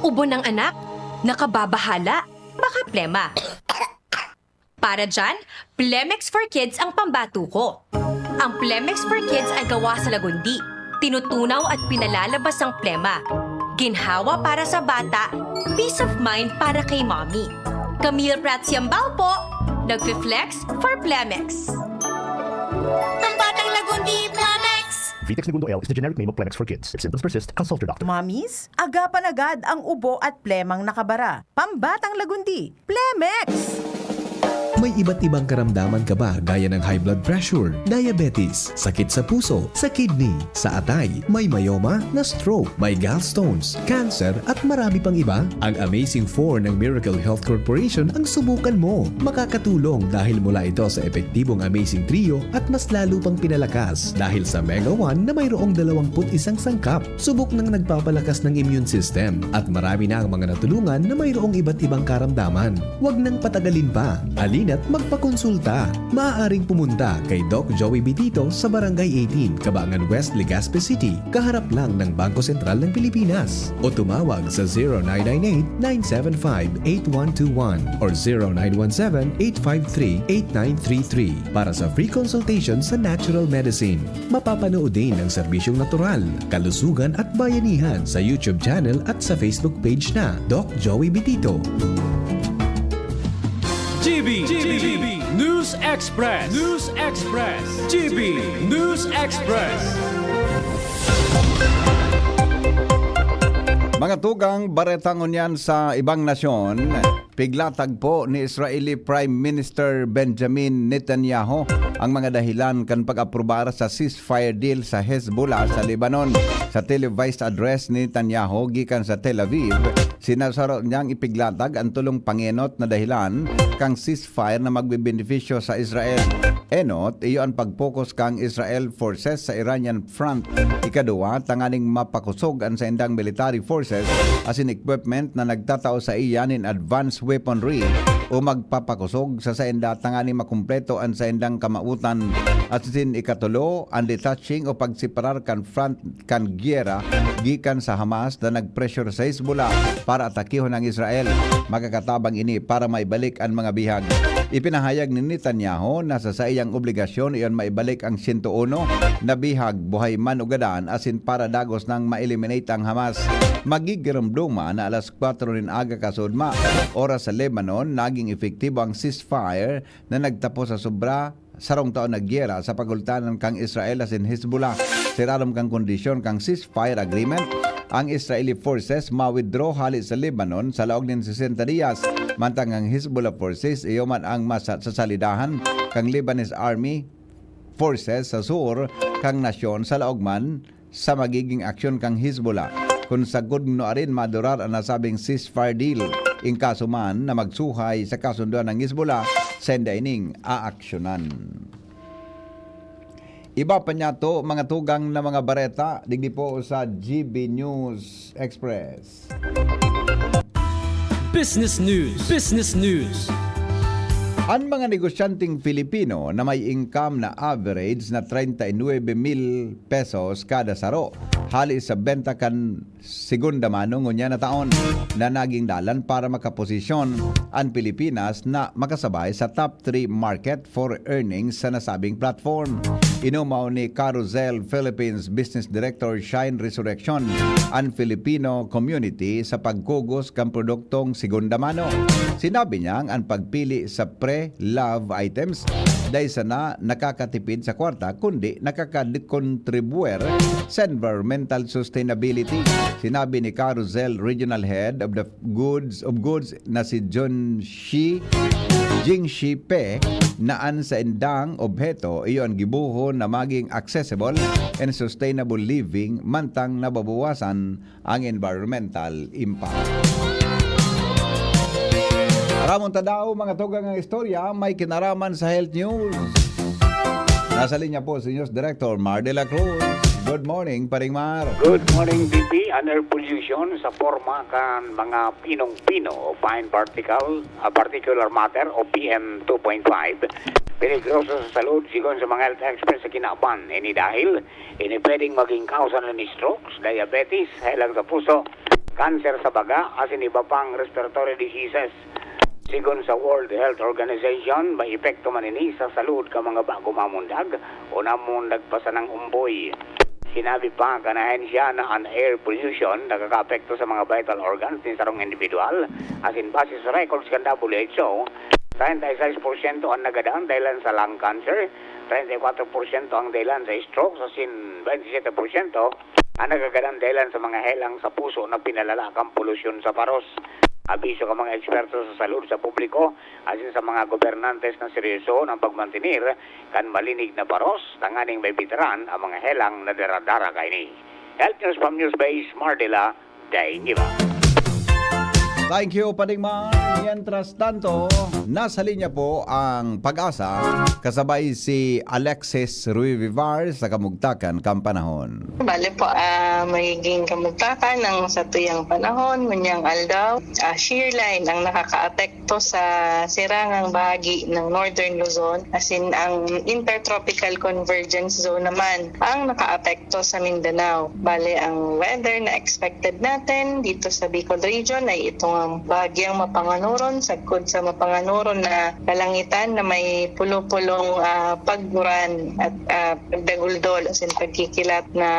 Ubo ng anak, nakababahala, baka plema. Para dyan, Plemex for Kids ang pambato ko. Ang Plemex for Kids ay gawa sa lagundi. Tinutunaw at pinalalabas ang plema. Ginhawa para sa bata, peace of mind para kay mommy. Camille Prats Yambao po, nagfi-flex for Plemex. Ang batang lagundi, Plemex! Vitex Negundo L is the generic name of Plemex for kids. If symptoms persist, consult your doctor. Mommies, agapan agad ang ubo at plemang nakabara. Pambatang lagundi, Plemex! May iba't ibang karamdaman ka ba gaya ng high blood pressure, diabetes, sakit sa puso, sa kidney, sa atay, may myoma, na stroke, may gallstones, cancer at marami pang iba? Ang Amazing four ng Miracle Health Corporation ang subukan mo. Makakatulong dahil mula ito sa epektibong Amazing Trio at mas lalo pang pinalakas dahil sa Mega one na mayroong dalawampu't isang sangkap. Subok nang nagpapalakas ng immune system at marami na ang mga natulungan na mayroong iba't ibang karamdaman. Huwag nang patagalin pa. Halina't magpakonsulta. Maaaring pumunta kay Doc Joey Bitito sa Barangay eighteen, Cabangan West, Legazpi City, kaharap lang ng Bangko Sentral ng Pilipinas. O tumawag sa zero nine nine eight, nine seven five, eight one two one or zero nine one seven, eight five three, eight nine three three para sa free consultation sa natural medicine. Mapapanood din ang serbisyong natural, kalusugan at bayanihan sa YouTube channel at sa Facebook page na Doc Joey Bitito. G B, G B, News Express, News Express, G B News Express. Mga tugang, bareta ngunyan sa ibang nasyon, piglatag po ni Israeli Prime Minister Benjamin Netanyahu ang mga dahilan kan pag-aprobar sa ceasefire deal sa Hezbollah sa Lebanon. Sa televised address ni Netanyahu gikan sa Tel Aviv, sinasaro niyang ipiglatag ang tulong pangenot na dahilan kan ceasefire na magbebenepisyo sa Israel. Enot, iyo an pag-focus kan Israel forces sa Iranian front. Ikaduwa, tanganing mapakosog an saindang military forces asin equipment na nagtatao saiya nin advanced weaponry o magpapakosog sa sainda tanganing makumpleto an saindang kamawotan asin ikatulo, an detaching o pagseparar kan front kan giyera gikan sa Hamas na nag-pressure sa Hezbollah para atakihon ang Israel. Makakatabang ini para maibalik an mga bihag. Ipinahayag ni Netanyahu na sa saiyang obligasyon iyon maibalik ang sento uno na bihag buhay man o gadan asin para dagos nang ma-eliminate ang Hamas. Magigiramdoma na alas kwatro nin aga kasuodma, oras sa Lebanon, naging epektibo ang ceasefire na nagtapos sa sobra sarong taon na giyera sa pagultanan kan Israel asin Hezbollah. Sa irarom kan kondisyon kan ceasefire agreement, an Israeli forces ma-withdraw hale sa Lebanon sa laog nin sesenta diyas, mantang an Hezbollah forces iyo man an masat sa salidahan kan Lebanese Army Forces sa sur kan nasyon sa laog man sa magiging aksyon kan Hezbollah. Kun sagkod nuarin madurar an nasabing ceasefire deal, in kaso man na magsuhay sa kasundoan an Hezbollah, senda ining aaksyonan. Iba pa niyato, mga tugang na mga bareta, digdi po sa G B News Express. Business News. Business News. An mga negosyanteng Filipino na may income na average na treinta y nuebe mil pesos kada saro, hali sa benta kan segunda mano ngunyan na taon, na naging dalan para makaposisyon an Pilipinas na makasabay sa top three market for earnings sa nasabing platform. Inumaw ni Carousel Philippines Business Director Shine Resurrection an Filipino community sa pagkugos kan produktong segunda mano. Sinabi niyang an pagpili sa pre-love items dai sana nakakatipid sa kwarta kundi nakakakontribuer sa environmental sustainability. Sinabi ni Carousel Regional Head of the Goods of Goods na si John Shi Jingshi Pe na an saindang obheto iyo an gibohon na maging accessible and sustainable living mantang nababawasan ang environmental impact. Ramon Tadao, mga tugang ang istorya, may kinaraman sa health news. Nasa linya po si News Director Mar de la Cruz. Good morning, Paring Mar. Good morning, B P. An air pollution sa porma kan mga pinong-pino o fine particle, ah, particular matter o P M two point five, peligroso sa salud, sigon sa mga health experts sa kinaban. Ini dahil ini pwedeng maging kausa na ni strokes, diabetes, helang sa puso, kanser sa baga, asin iba pang respiratory diseases. Sigon sa World Health Organization, may epekto man ini sa salud kan mga bago mamundag o namundag pa sanang umboy. Sinabi pa kan ahensya na an air pollution nakakaapekto sa mga vital organs nin sarong individual, asin base sa records kan W H O, treinta y seis por ciento an nagadan dahilan sa lung cancer, treinta y cuatro por ciento ang dahilan sa stroke, asin twenty-seven por ciento ang nagagadan dahilan sa mga helang sa puso na pinalala kan polusyon sa paros. Abiso kan mga eksperto sa salud sa publiko asin sa mga gobernantes na seryosohon an pagmantener kan malinig na paros tanganing maebitaran ang mga helang na daradara kaini. Health News from News Base, Mardela, Daingiba. Thank you, Paring Mar. Mientras tanto, nasa linya po ang Pag-asa, kasabay si Alexis Ruivivar sa kamugtakan kan panahon. Bale po, ah, magiging kamugtakan ng satuyang panahon, ngunyan aldaw, ah, shear line ang nakakaapekto sa sirangang bahagi ng Northern Luzon, asin ang Intertropical Convergence Zone naman ang nakaapekto sa Mindanao. Bale, ang weather na expected natin dito sa Bicol Region ay itong bahagyang mapanganuron, sagkod sa mapanganuron na kalangitan na may pulo-pulong, ah, pag-uran at, ah, pagdaguldol, asin pagkikilat na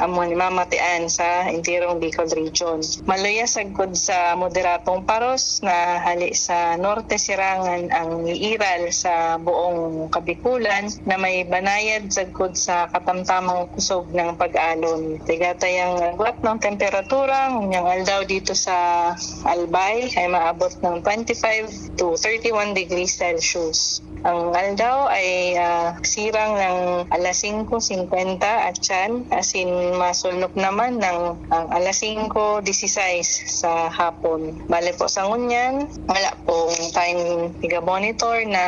amo ni mamatian sa entirong Bicol Region. Maluya sagkod sa moderatong paros na hali sa norte, sirangan ang iiral sa buong Kabikulan na may banayad sagkod sa katamtamang kusog ng pag-alon. Tigatayang agwat ng temperatura ngayong aldaw dito sa Albay ay maabot ng twenty-five to thirty-one degrees Celsius. Ang aldaw ay, ah, sirang ng alas singko singkwenta at siyan, asin masulnop naman ng, ang alas singko disisais sa hapon. Bale po sa ngunyan, wala pong time tiga-monitor na,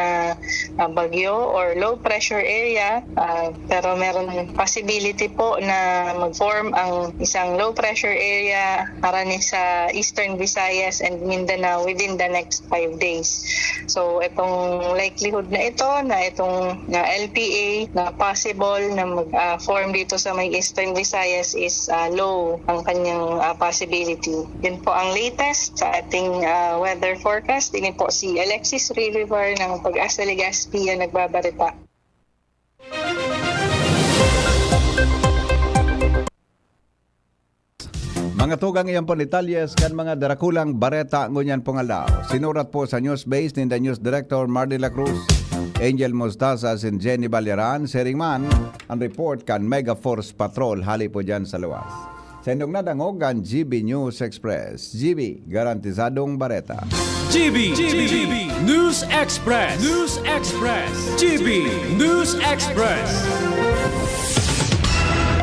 ah, bagyo or low pressure area, ah, pero meron possibility po na mag-form ang isang low pressure area harani sa Eastern Visayas and Mindanao within the next five days. So, itong likelihood na ito, na itong, ah, L P A na possible na mag, ah, form dito sa may Eastern Visayas is, ah, low ang kanyang, ah, possibility. Yun po ang latest sa ating, ah, weather forecast. Ini po si Alexis Rivivar ng Pag-asa Legazpi ang nagbabarita. Mga tugang, iyan po detalyes kan mga darakulang bareta ngunyan pong aldaw. Sinurat po sa News Base ni The News Director Mar de la Cruz. Angel Mostaza asin Jenny Baliran, siring man an report kan Mega Force Patrol hali po diyan sa luwas. Sa indong nadangog an G B News Express. G B, garantisadong bareta. G B, G B, News Express, News Express, G B News Express.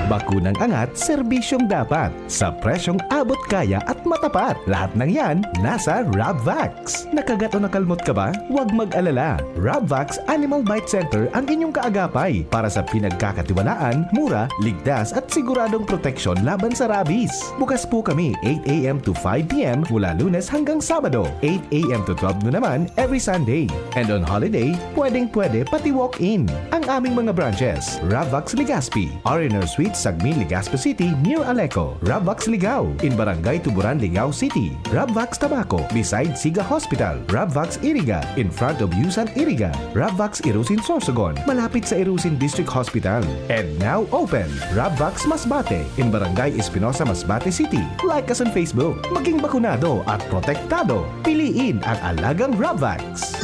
Bakunang angat, serbisyong dapat, sa presyong abot kaya at matapat. Lahat ng yan, nasa Rabvax. Nakagat o nakalmot ka ba? Huwag mag-alala. Rabvax Animal Bite Center ang inyong kaagapay para sa pinagkakatiwalaan, mura, ligtas at siguradong proteksyon laban sa rabies. Bukas po kami eight a.m. to five p.m. mula Lunes hanggang Sabado, eight a.m. to twelve noon naman every Sunday. And on holiday, pwedeng-pwede pati walk-in. Ang aming mga branches, Rabvax Legazpi, R and R Suite, Sagmin, Legazpi City, near Aleco, Rabvax Ligao, in Barangay Tuburan, Ligao City, Rabvax Tabaco, beside Siga Hospital, Rabvax Iriga, in front of Yusan Iriga, Rabvax Irusin Sorsogon, malapit sa Irusin District Hospital. And now open, Rabvax Masbate, in Barangay Espinosa, Masbate City. Like us on Facebook. Maging bakunado at protektado. Piliin ang alagang Rabvax.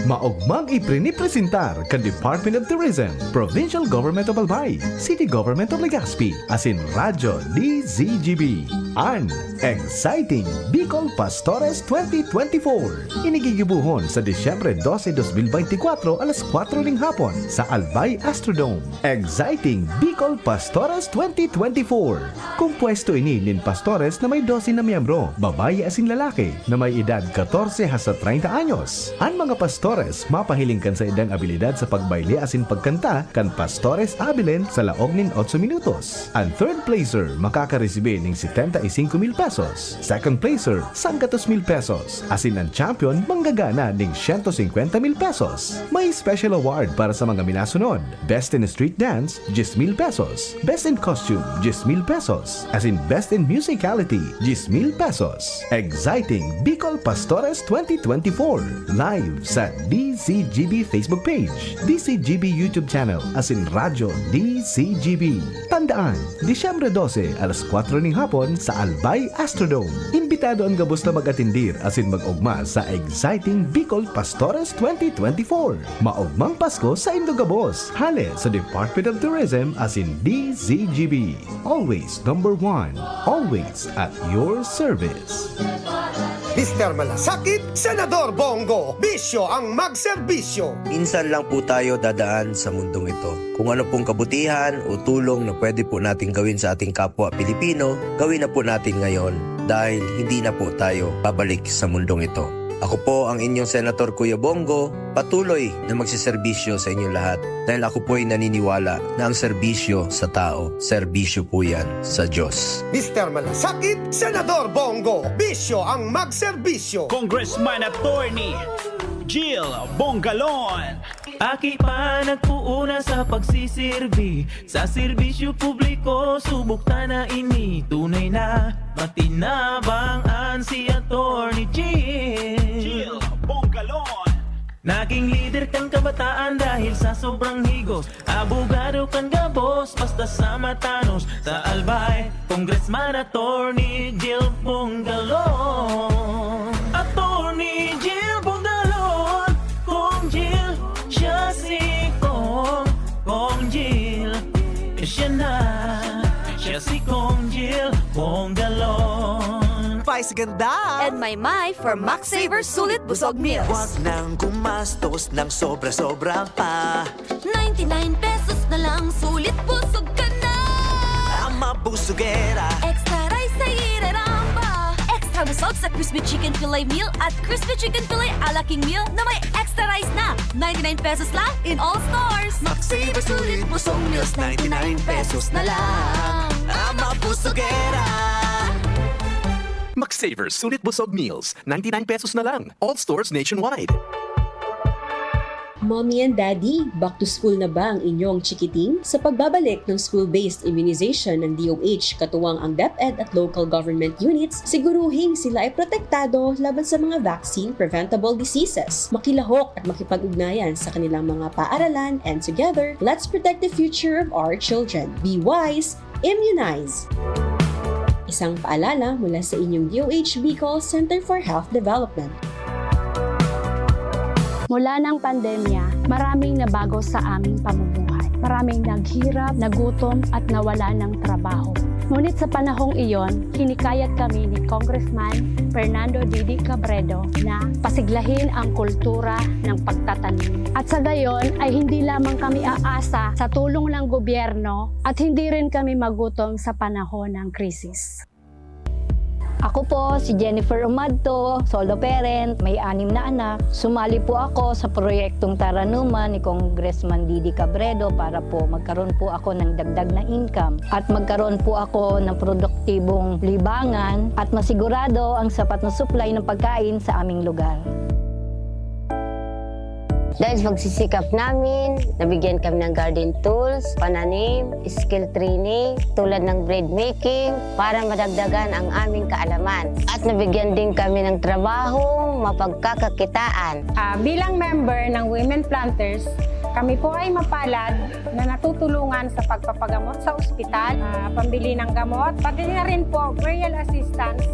Maogmang iprinipresentar kan Department of Tourism, Provincial Government of Albay, City Government of Legazpi, asin Radyo D Z G B, an Exciting Bicol Pastores twenty twenty-four. Inigigibohon sa Disyembre dose, dos mil beintikwatro, alas kwatro ning hapon, sa Albay Astrodome. Exciting Bicol Pastores twenty twenty-four. Kompuesto ini nin pastores na may dose na miyembro, babayi asin lalaki, na may edad katorse hasta treinta anyos. An mga pastores mapahiling kan saindang abilidad sa pagbayle asin pagkanta kan pastores abilin sa laog nin otso minutos. An third placer makakaresibi nin setenta y cinco mil pesos, second placer, sanggatos mil pesos, asin an champion manggagana nin siyento singkwenta mil pesos. May special award para sa mga minasunod: Best in Street Dance, diyes mil pesos. Best in Costume, diyes mil pesos. Asin Best in Musicality, diyes mil pesos. Exciting Bicol Pastores twenty twenty-four. Live sa D Z G B Facebook page, D Z G B YouTube channel, asin Radyo D Z G B. Tandaan, Disyembre dose, alas kwatro ning hapon sa Albay Astrodome. Imbitado an gabos na mag-atendir asin mag-ogma sa Exciting Bicol Pastores twenty twenty-four. Maogmang Pasko sa indo gabos. Hale sa Department of Tourism asin D Z G B. Always number one. Always at your service. Mister Malasakit, Senador Bongo, bisyo ang magserbisyo. Minsan lang po tayo dadaan sa mundong ito. Kung ano pong kabutihan o tulong na pwede po nating gawin sa ating kapwa Pilipino, gawin na po natin ngayon dahil hindi na po tayo babalik sa mundong ito. Ako po ang inyong Senator Kuya Bongo, patuloy na magseserbisyo sa inyong lahat dahil ako po'y naniniwala na ang serbisyo sa tao, serbisyo po yan sa Diyos. Mister Malasakit, Senador Bongo, bisyo ang magserbisyo. Congressman Attorney Jill Bongalon. Aki pa nagpuuna sa pagsisirbi, sa serbisyo publiko, subok ta na ini tunay na matinabang an si Attorney Jill. Jill Bongalon. Naging lider kan kabataan dahil sa sobrang higos, abogado kan gabos basta sa matanos. Sa Albay, Congressman Attorney Jill Bongalon. Attorney Jill Bongalon, Kong Jill, siya si Kong, Kong Jill, siya na, siya si Kong Jill Bongalon. Vice Ganda! And Maymay for Max Saver Sulit Busog Meals. Wag nang gumastos ng sobra-sobra pa. Ninety-nine pesos na lang, sulit busog ka na. Ang mabusugera. Extra rice sa iraramba. Extra busog sa crispy chicken fillet meal at crispy chicken fillet a la king meal na may extra rice na. Ninety-nine pesos lang in all stores. Max Saver Sulit Busog Meals, ninety-nine pesos na lang. Ang mabusugera. Max Saver Sulit Busog Meals, ninety-nine pesos na lang. All stores nationwide. Mommy and Daddy, back to school na ba ang inyong chikiting? Sa pagbabalik ng school-based immunization ng D O H, katuwang ang DepEd at local government units, siguruhing sila ay protektado laban sa mga vaccine-preventable diseases. Makilahok at makipag-ugnayan sa kanilang mga paaralan, and together, let's protect the future of our children. Be wise, immunize! Isang paalala mula sa inyong D O H Bicol Center for Health Development. Mula ng pandemya, maraming nabago sa aming pamumuhay. Maraming naghirap, nagutom, at nawala ng trabaho. Ngunit sa panahong iyon, hinikayat kami ni Congressman Fernando Didi Cabredo na pasiglahin ang kultura ng pagtatanim. At sa gayon ay hindi lamang kami aasa sa tulong ng gobyerno at hindi rin kami magutom sa panahon ng krisis. Ako po si Jennifer Umadto, solo parent, may anim na anak. Sumali po ako sa proyektong Taranuman ni Congressman Didi Cabredo para po magkaroon po ako ng dagdag na income at magkaroon po ako ng produktibong libangan at masigurado ang sapat na supply ng pagkain sa aming lugar. Dahil sa pagsisikap namin, nabigyan kami ng garden tools, pananim, skill training, tulad ng bread making, para madagdagan ang aming kaalaman. At nabigyan din kami ng trabaho, mapagkakakitaan. Ah, bilang member ng Women Planters, kami po ay mapalad na natutulungan sa pagpapagamot sa ospital, ah, pambili ng gamot, pati na rin po burial assistance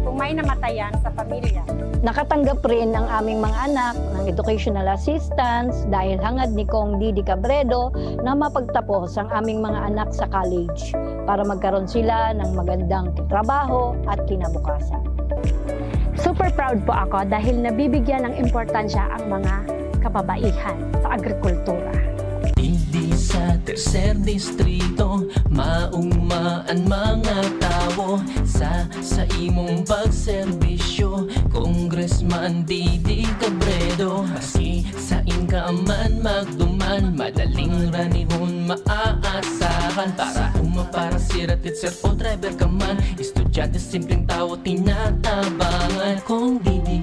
kung may namatayan sa pamilya. Nakatanggap rin ang aming mga anak ng educational assistance dahil hangad ni Cong Didi Cabredo na mapagtapos ang aming mga anak sa college para magkaroon sila ng magandang trabaho at kinabukasan. Super proud po ako dahil nabibigyan ng importansya ang mga kababaihan sa agrikultura. Digdi sa tercer distrito, maugma an mga tawo sa sa imong pagserbisyo, Congressman Didi Cabredo. Maski sain ka man magduman, madaling ranihon maaasahan. Para uma, para sira, teacher o driver ka man, estudyante, simpleng tawo, tinatabangan. Cong Didi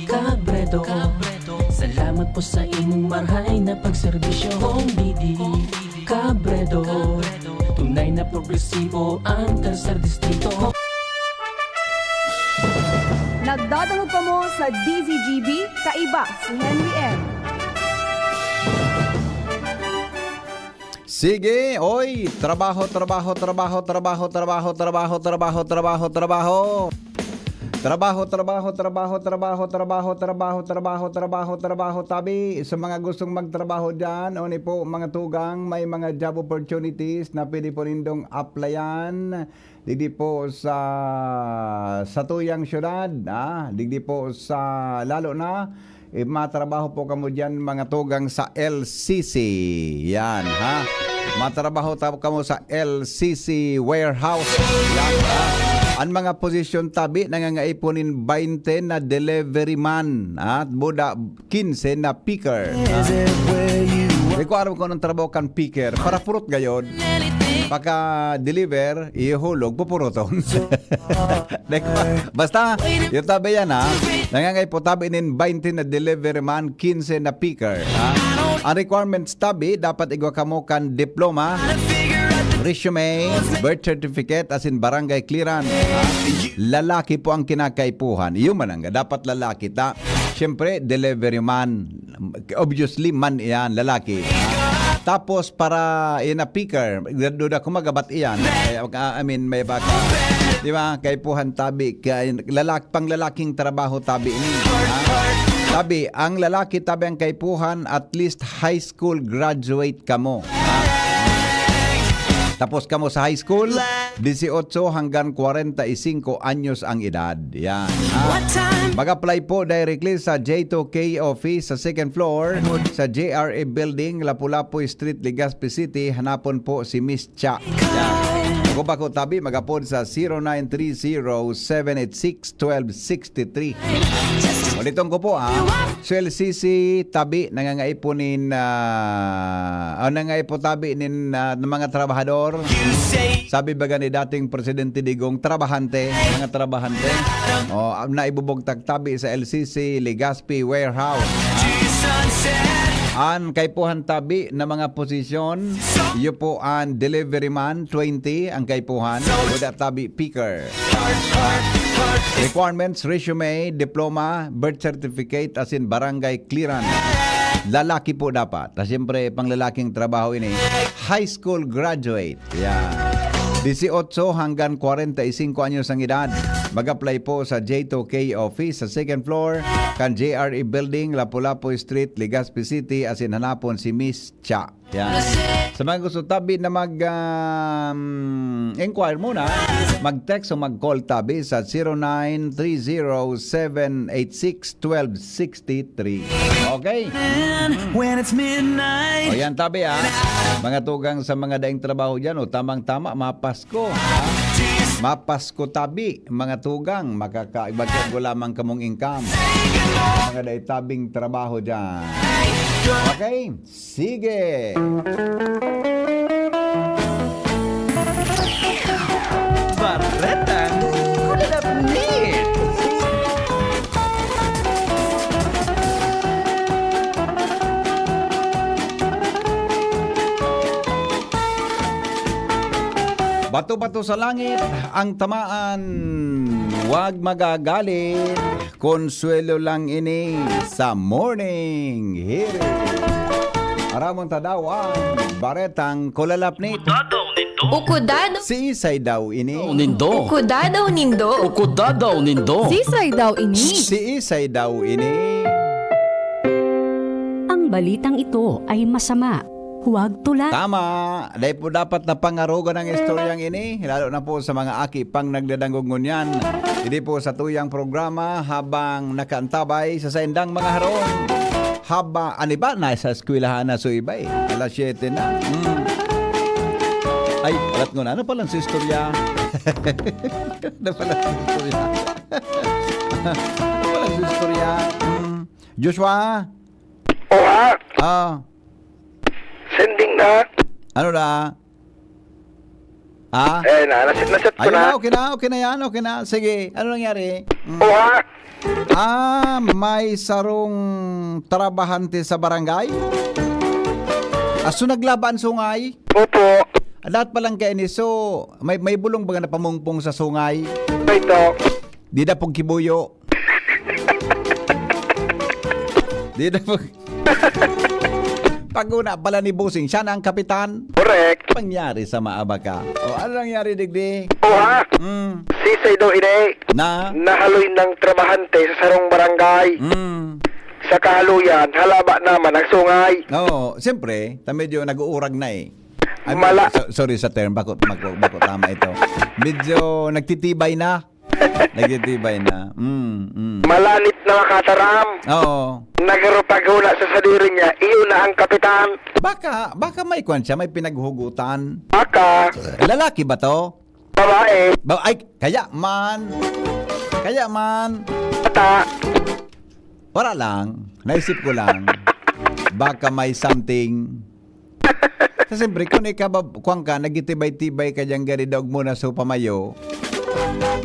Cabredo, salamat po sa imong marhay na pagserbisyo. Cong Didi Cabredo, tunay na progresibo ang tercer distrito. Nagdadangog kamo sa D Z G B, kaiba si Henry M. Sige, oy, trabaho, trabaho, trabaho, trabaho, trabaho, trabaho, trabaho, trabaho, trabaho. Trabaho, trabaho, trabaho, trabaho, trabaho, trabaho, trabaho, trabaho, trabaho, tabi sa mga gustong magtrabaho diyan, o ni po mga tugang, may mga job opportunities na pwede po nindong applyan. Digdi po sa satuyang syudad, ah, digdi po sa lalo na eh, matrabaho po kamo diyan mga tugang sa L C C. Yan, ha? Matrabaho ta kamo sa L C C warehouse. Yan, ha? Ang mga posisyon tabi nangangaipo nin baynte na delivery man, ha? Buda kinse na picker. Ha? Di ko aram kung anong trabaho kan picker. Para purot gayod. Pagka-deliver, ihulog, pupuruton. Basta, yung tabi yan ha. Nangangay po tabi nin baynte na delivery man, kinse na picker. Ha? Ang requirements tabi, dapat igwa kamo kan diploma, resume, birth certificate, asin barangay clearance. Ha? Lalaki po ang kinakaipuhan. Iyo man ang dapat lalaki ta. Siyempre, delivery man. Obviously, man iyan, lalaki. Tapos, para in a picker, duda ko magabat iyan. Kaya, ah, I mean, may baka. Di ba? Kaipuhan tabi, kay lalak, panglalaking trabaho tabi ini. Ha? Tabi, ang lalaki tabi ang kaipuhan, at least high school graduate kamo. Ha? Tapos kamo sa high school, dieciocho hanggang kwarenta y cinco anyos ang edad. Yan. Ha? Mag-apply po directly sa J two K office sa second floor sa J R A Building, Lapu-Lapu Street, Legazpi City. Hanapon po si Miss Cha. Yan. Kung bako tabi, mag-apod sa zero nine three zero seven eight six twelve sixty-three. Uliton ko po, ha. So, L C C tabi, nangangaipo nin, ah, ah, nangangaipo tabi nin, ah, ng mga trabahador. Sabi baga ni dating Presidente Digong, trabahante, mga trabahante. Oh, ah, naibubugtak tabi sa L C C Legazpi Warehouse. Ha? An kaipuhan tabi na mga posisyon, iyo po an delivery man, twenty ang kaipuhan, uda tabi picker. Requirements, resume, diploma, birth certificate, asin barangay clearance. Lalaki po dapat. Ta siyempre, panglalaking trabaho ini. High school graduate. Yan. Dieciocho hanggang kwarenta y cinco anyos ang edad. Mag-apply po sa J two K office sa second floor kan J R E Building, Lapu-Lapu Street, Legazpi City, asin hanapon si Miss Cha. Yan. Sa mga gusto tabi na mag, um, inquire muna, mag-text o mag-call tabi sa zero nine three zero seven eight six twelve sixty-three. Okay? When it's midnight. O yan, tabi, ah. Mga tugang sa mga daing trabaho dyan, o, tamang-tama, mapasko, ha? Mapasko tabi, mga tugang, makaka-, magkago lamang kamong income. Mga daing tabing trabaho dyan. Okay? Sige! Baretang Kulalapnit! Bato-bato sa langit ang tamaan, wag magagalit. Konsuelo lang ini sa Morning Hirit. Aramon ta daw ang Baretang Kulalapnit. Ukudado. Si Isay daw ini. Nindo. Ukudado nindo. Ukudado nindo. Sisay daw ini. Si Isay daw ini. Ang balitang ito ay masama. Huwag tulan. Tama. Dai po dapat na pangarogan ang istoryang ini, lalo na po sa mga aki pang nagdadangog ngunyan. Hindi po sa tuyang programa habang nakaantabay sa saindang mga harong. Haba, ani ba? Nasa eskwelahan na so iba eh. Alas siyete na. Hmm. Ay, alat ko na. Ano palang sa istorya? Ano palang sa istorya? Ano palang sa istorya? Hmm. Joshua? Oha! Ah. Sending na. Ano na? Ah? Eh, na, nasit, nasit ko Ayun na. na, okay na, okay na yan, okay na. Sige, ano nangyari? Mm. Oha! Ah, may sarong trabahante sa barangay? Aso naglaban sungay? Opo. Dapat palang kaini, so, may, may bulong baga na pamungpong sa sungay? Ito. Di da pong kibuyo. Di da pong Paguna pala ni Bossing, siya na ang kapitan. Correct. Pangyari sa maabaka. O, ano nangyari, digdi? Oha. Mm. Sisay daw ini. Na? Nahaloy ng trabahante sa sarong barangay. Mm. Sa kahaluyan, halaba naman ang sungay. Oo, siyempre, ta medyo nag-uurag na eh. Ay, Mala- so-, sorry sa term, bako, bako, bako tama ito. Medyo nagtitibay na. Nagtitibay na. Mm, mm. Malanit na makataram. Oo. Nagarupag huna sa sadiri niya, iyo na ang kapitan. Baka, baka may kwan siya, may pinaghugutan. Baka. Lalaki ba to? Babae. Ba-, ay, kaya man. Kaya man. Bata. Wala lang. Naisip ko lang. Baka may something. Sa siyempre, kung ikaw ba, kwan ka, nagitibay-tibay ka dyan, gari daog mo na sa pamayo.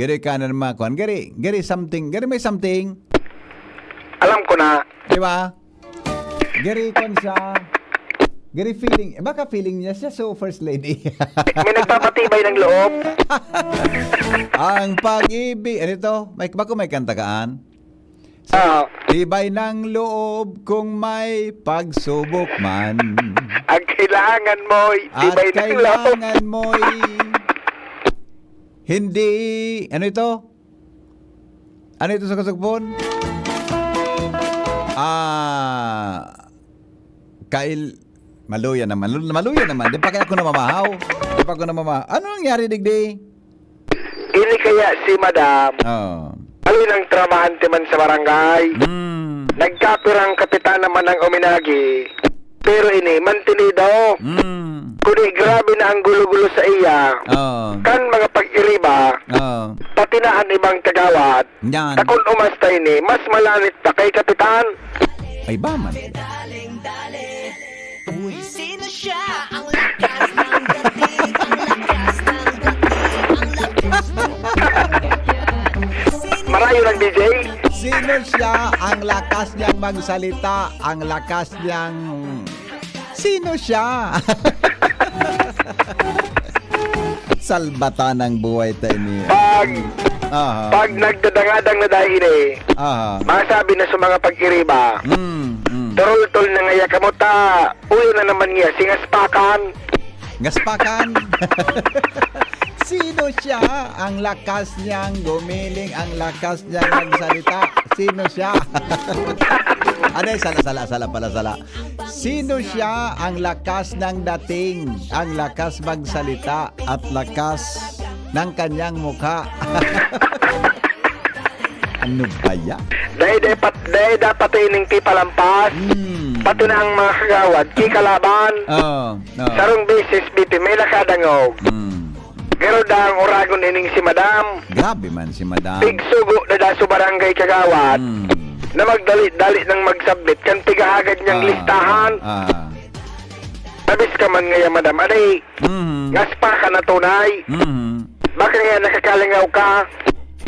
Gari ka na naman, kwan, gari, gari something, gari may something. Alam ko na. Di ba? Gari, kwan siya. Gari feeling, eh, baka feeling niya siya, so first lady. May nagpapatibay ng loob. Ang pag-ibig, ano ito? May, bako may kanta kaan? Ah. Tibay ng loob kung may pagsubok man. Ang kailangan mo'y At tibay ng loob. kailangan mo'y hindi, ano ito? Ano ito sa kasugpon? Ah, kail-, maluya naman. Lu-, maluya naman. Di pa kaya ako namamahaw? Di pa ako namamahaw. Ano nangyari, digdi? Ini kaya si Madam, Oo. Haloy ng trabahante man sa barangay. Mm. Nagkapirang kapitan naman ang uminagi. Pero ini, mantinido. Mm. Kundi grabe na ang gulo-gulo sa iya. Oo. Kan mga pag-iriba, Oo. pati na an ibang kagawad. Yan. Takon umasta ini, mas malanit pa kay kapitan. Ay ba man? Uy, sino siya? Ang lakas ng dating, ang lakas ng dating, ang lakas ng dating. Sino Marayo lang, D J. Sino siya? Ang lakas niyang magsalita, ang lakas niyang, sino siya? Salbatan ng buhay ta ini. Pag, Aha. pag nagdadangadang na dahil eh, Aha. masabi na sa mga pag-iriba, Mm, mm. Turultol na ngaya kamo ta, uyo na naman niya, si Ngaspakan. Ngaspakan? Sino siya? Ang lakas niyang gumiling, ang lakas niyang magsalita. Sino siya? Ano yun? Sala, sala, sala pala, sala. Sino siya? Ang lakas ng dating, ang lakas magsalita, at lakas ng kanyang mukha. Ano ba yan? Dai, dai, pat, dai dapat ining kipalampas. Hmm. Pati na ang mga kagawad, kikalaban. Oh, no. Sarong beses, B P, may nakadangog. Hmm. Garo daang oragon ining si Madam. Grabe man si Madam. Pigsugo na da sa barangay kagawad Hmm. na magdali-dali nang magsabit kan pigahagad niyang Ah, listahan. Ah. Abis ka man ngaya, Madam. Aday, Mhm. gaspa ka na tunay. Mhm. Baka nga nakakalingaw ka.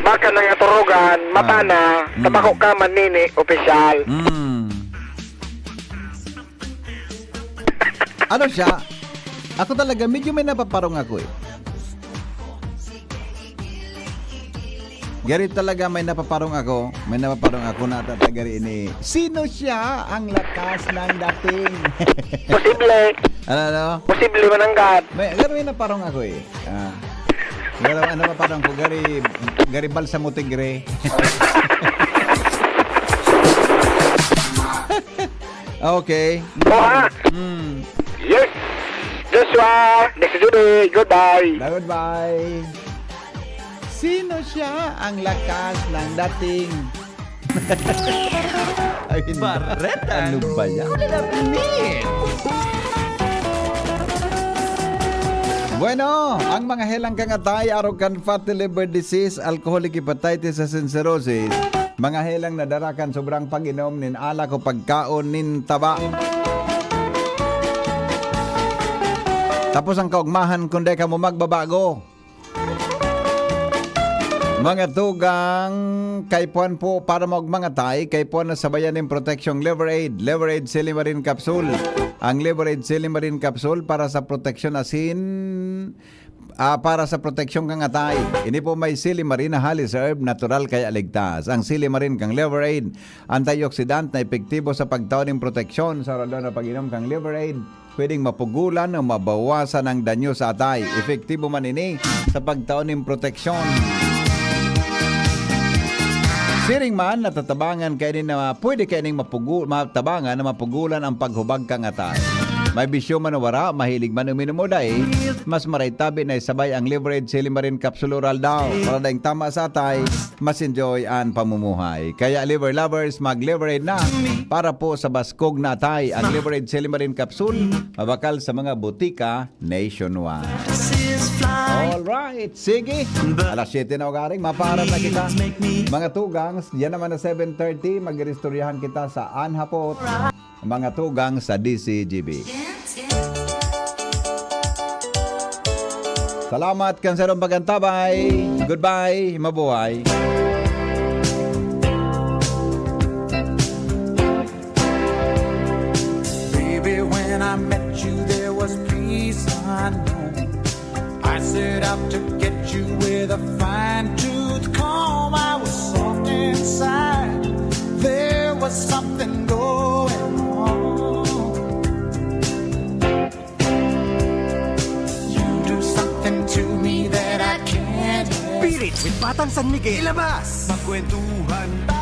Baka nangaturugan, mata Ah. na, Mm. tabako ka man nini, opisyal. Mm. Ano siya? Ako talaga, medyo may napaparong ako eh. Gari talaga may napaparong ako. May napaparong ako na tatagari ini. Sino siya ang lakas ng dating? Posible. Ano, ano? Posible mananggad. May, gari may naparong ako eh. Ah. Gari ano napaparong ko? Gari, gari balsamo tigre. Okay. Oha. Hmm. Yes. Joshua, this is Judy. Goodbye. Na goodbye. Sino siya ang lakas ng dating? Ay, hindi. Bareta. Ano ba yan? Kulinarnit. Bueno, ang mga helang kangatay, arog kan fatty liver disease, alcoholic hepatitis, asin cirrhosis, mga helang nadara kan sobrang pag-inom nin alak o pagkaon nin taba. Tapos ang kaugmahan, kung di ka mo magbabago. Mga tugang, kaipuhan po para maugmang atay, kaipuhan na sabayan nin proteksyong Liver Aid, Liver Aid Silimarin Capsule. Ang Liver Aid Silimarin Capsule para sa proteksyon asin, ah, para sa proteksyon kang atay. Ini po may silimarin na halis herb, natural kaya ligtas. Ang silimarin kang Liver Aid, antioxidant na epektibo sa pagtao nin proteksyon sa oral na pag-inom kang Liver Aid. Pwedeng mapugulan o mabawasan ang danyo sa atay. Epektibo man ini sa pagtao nin proteksyon. Siring man, natatabangan kaini na pwede kaining mapugu-, matabangan na mapugulan ang paghubag kang atay. May bisyo man o wara, mahilig man uminom o dai, mas maray tabi na isabay ang Liver Aid Silimarin Capsule Oral daw. Para daing tama sa atay, mas enjoy an pamumuhay. Kaya Liver Lovers, mag Liver Aid na para po sa baskog na atay. Ang Liver Aid Silimarin Capsule, mabakal sa mga butika nationwide. Alright, sige. Alas siyete na ugaring, mapaharap na kita. Mga tugang, yan naman na seven thirty, mag-iristoryahan kita sa Anhapot. Mga tugang sa D C G B. Salamat kan sarong pagantabay. Goodbye. Mabuhay. Baby, when I met you, there was peace unknown. I set out to get you with a fine tooth comb. I was soft inside. There was something going on. You do something to me that I can't. Spirit with Batang San Miguel. Ilabas! Magkwentuhan tayo.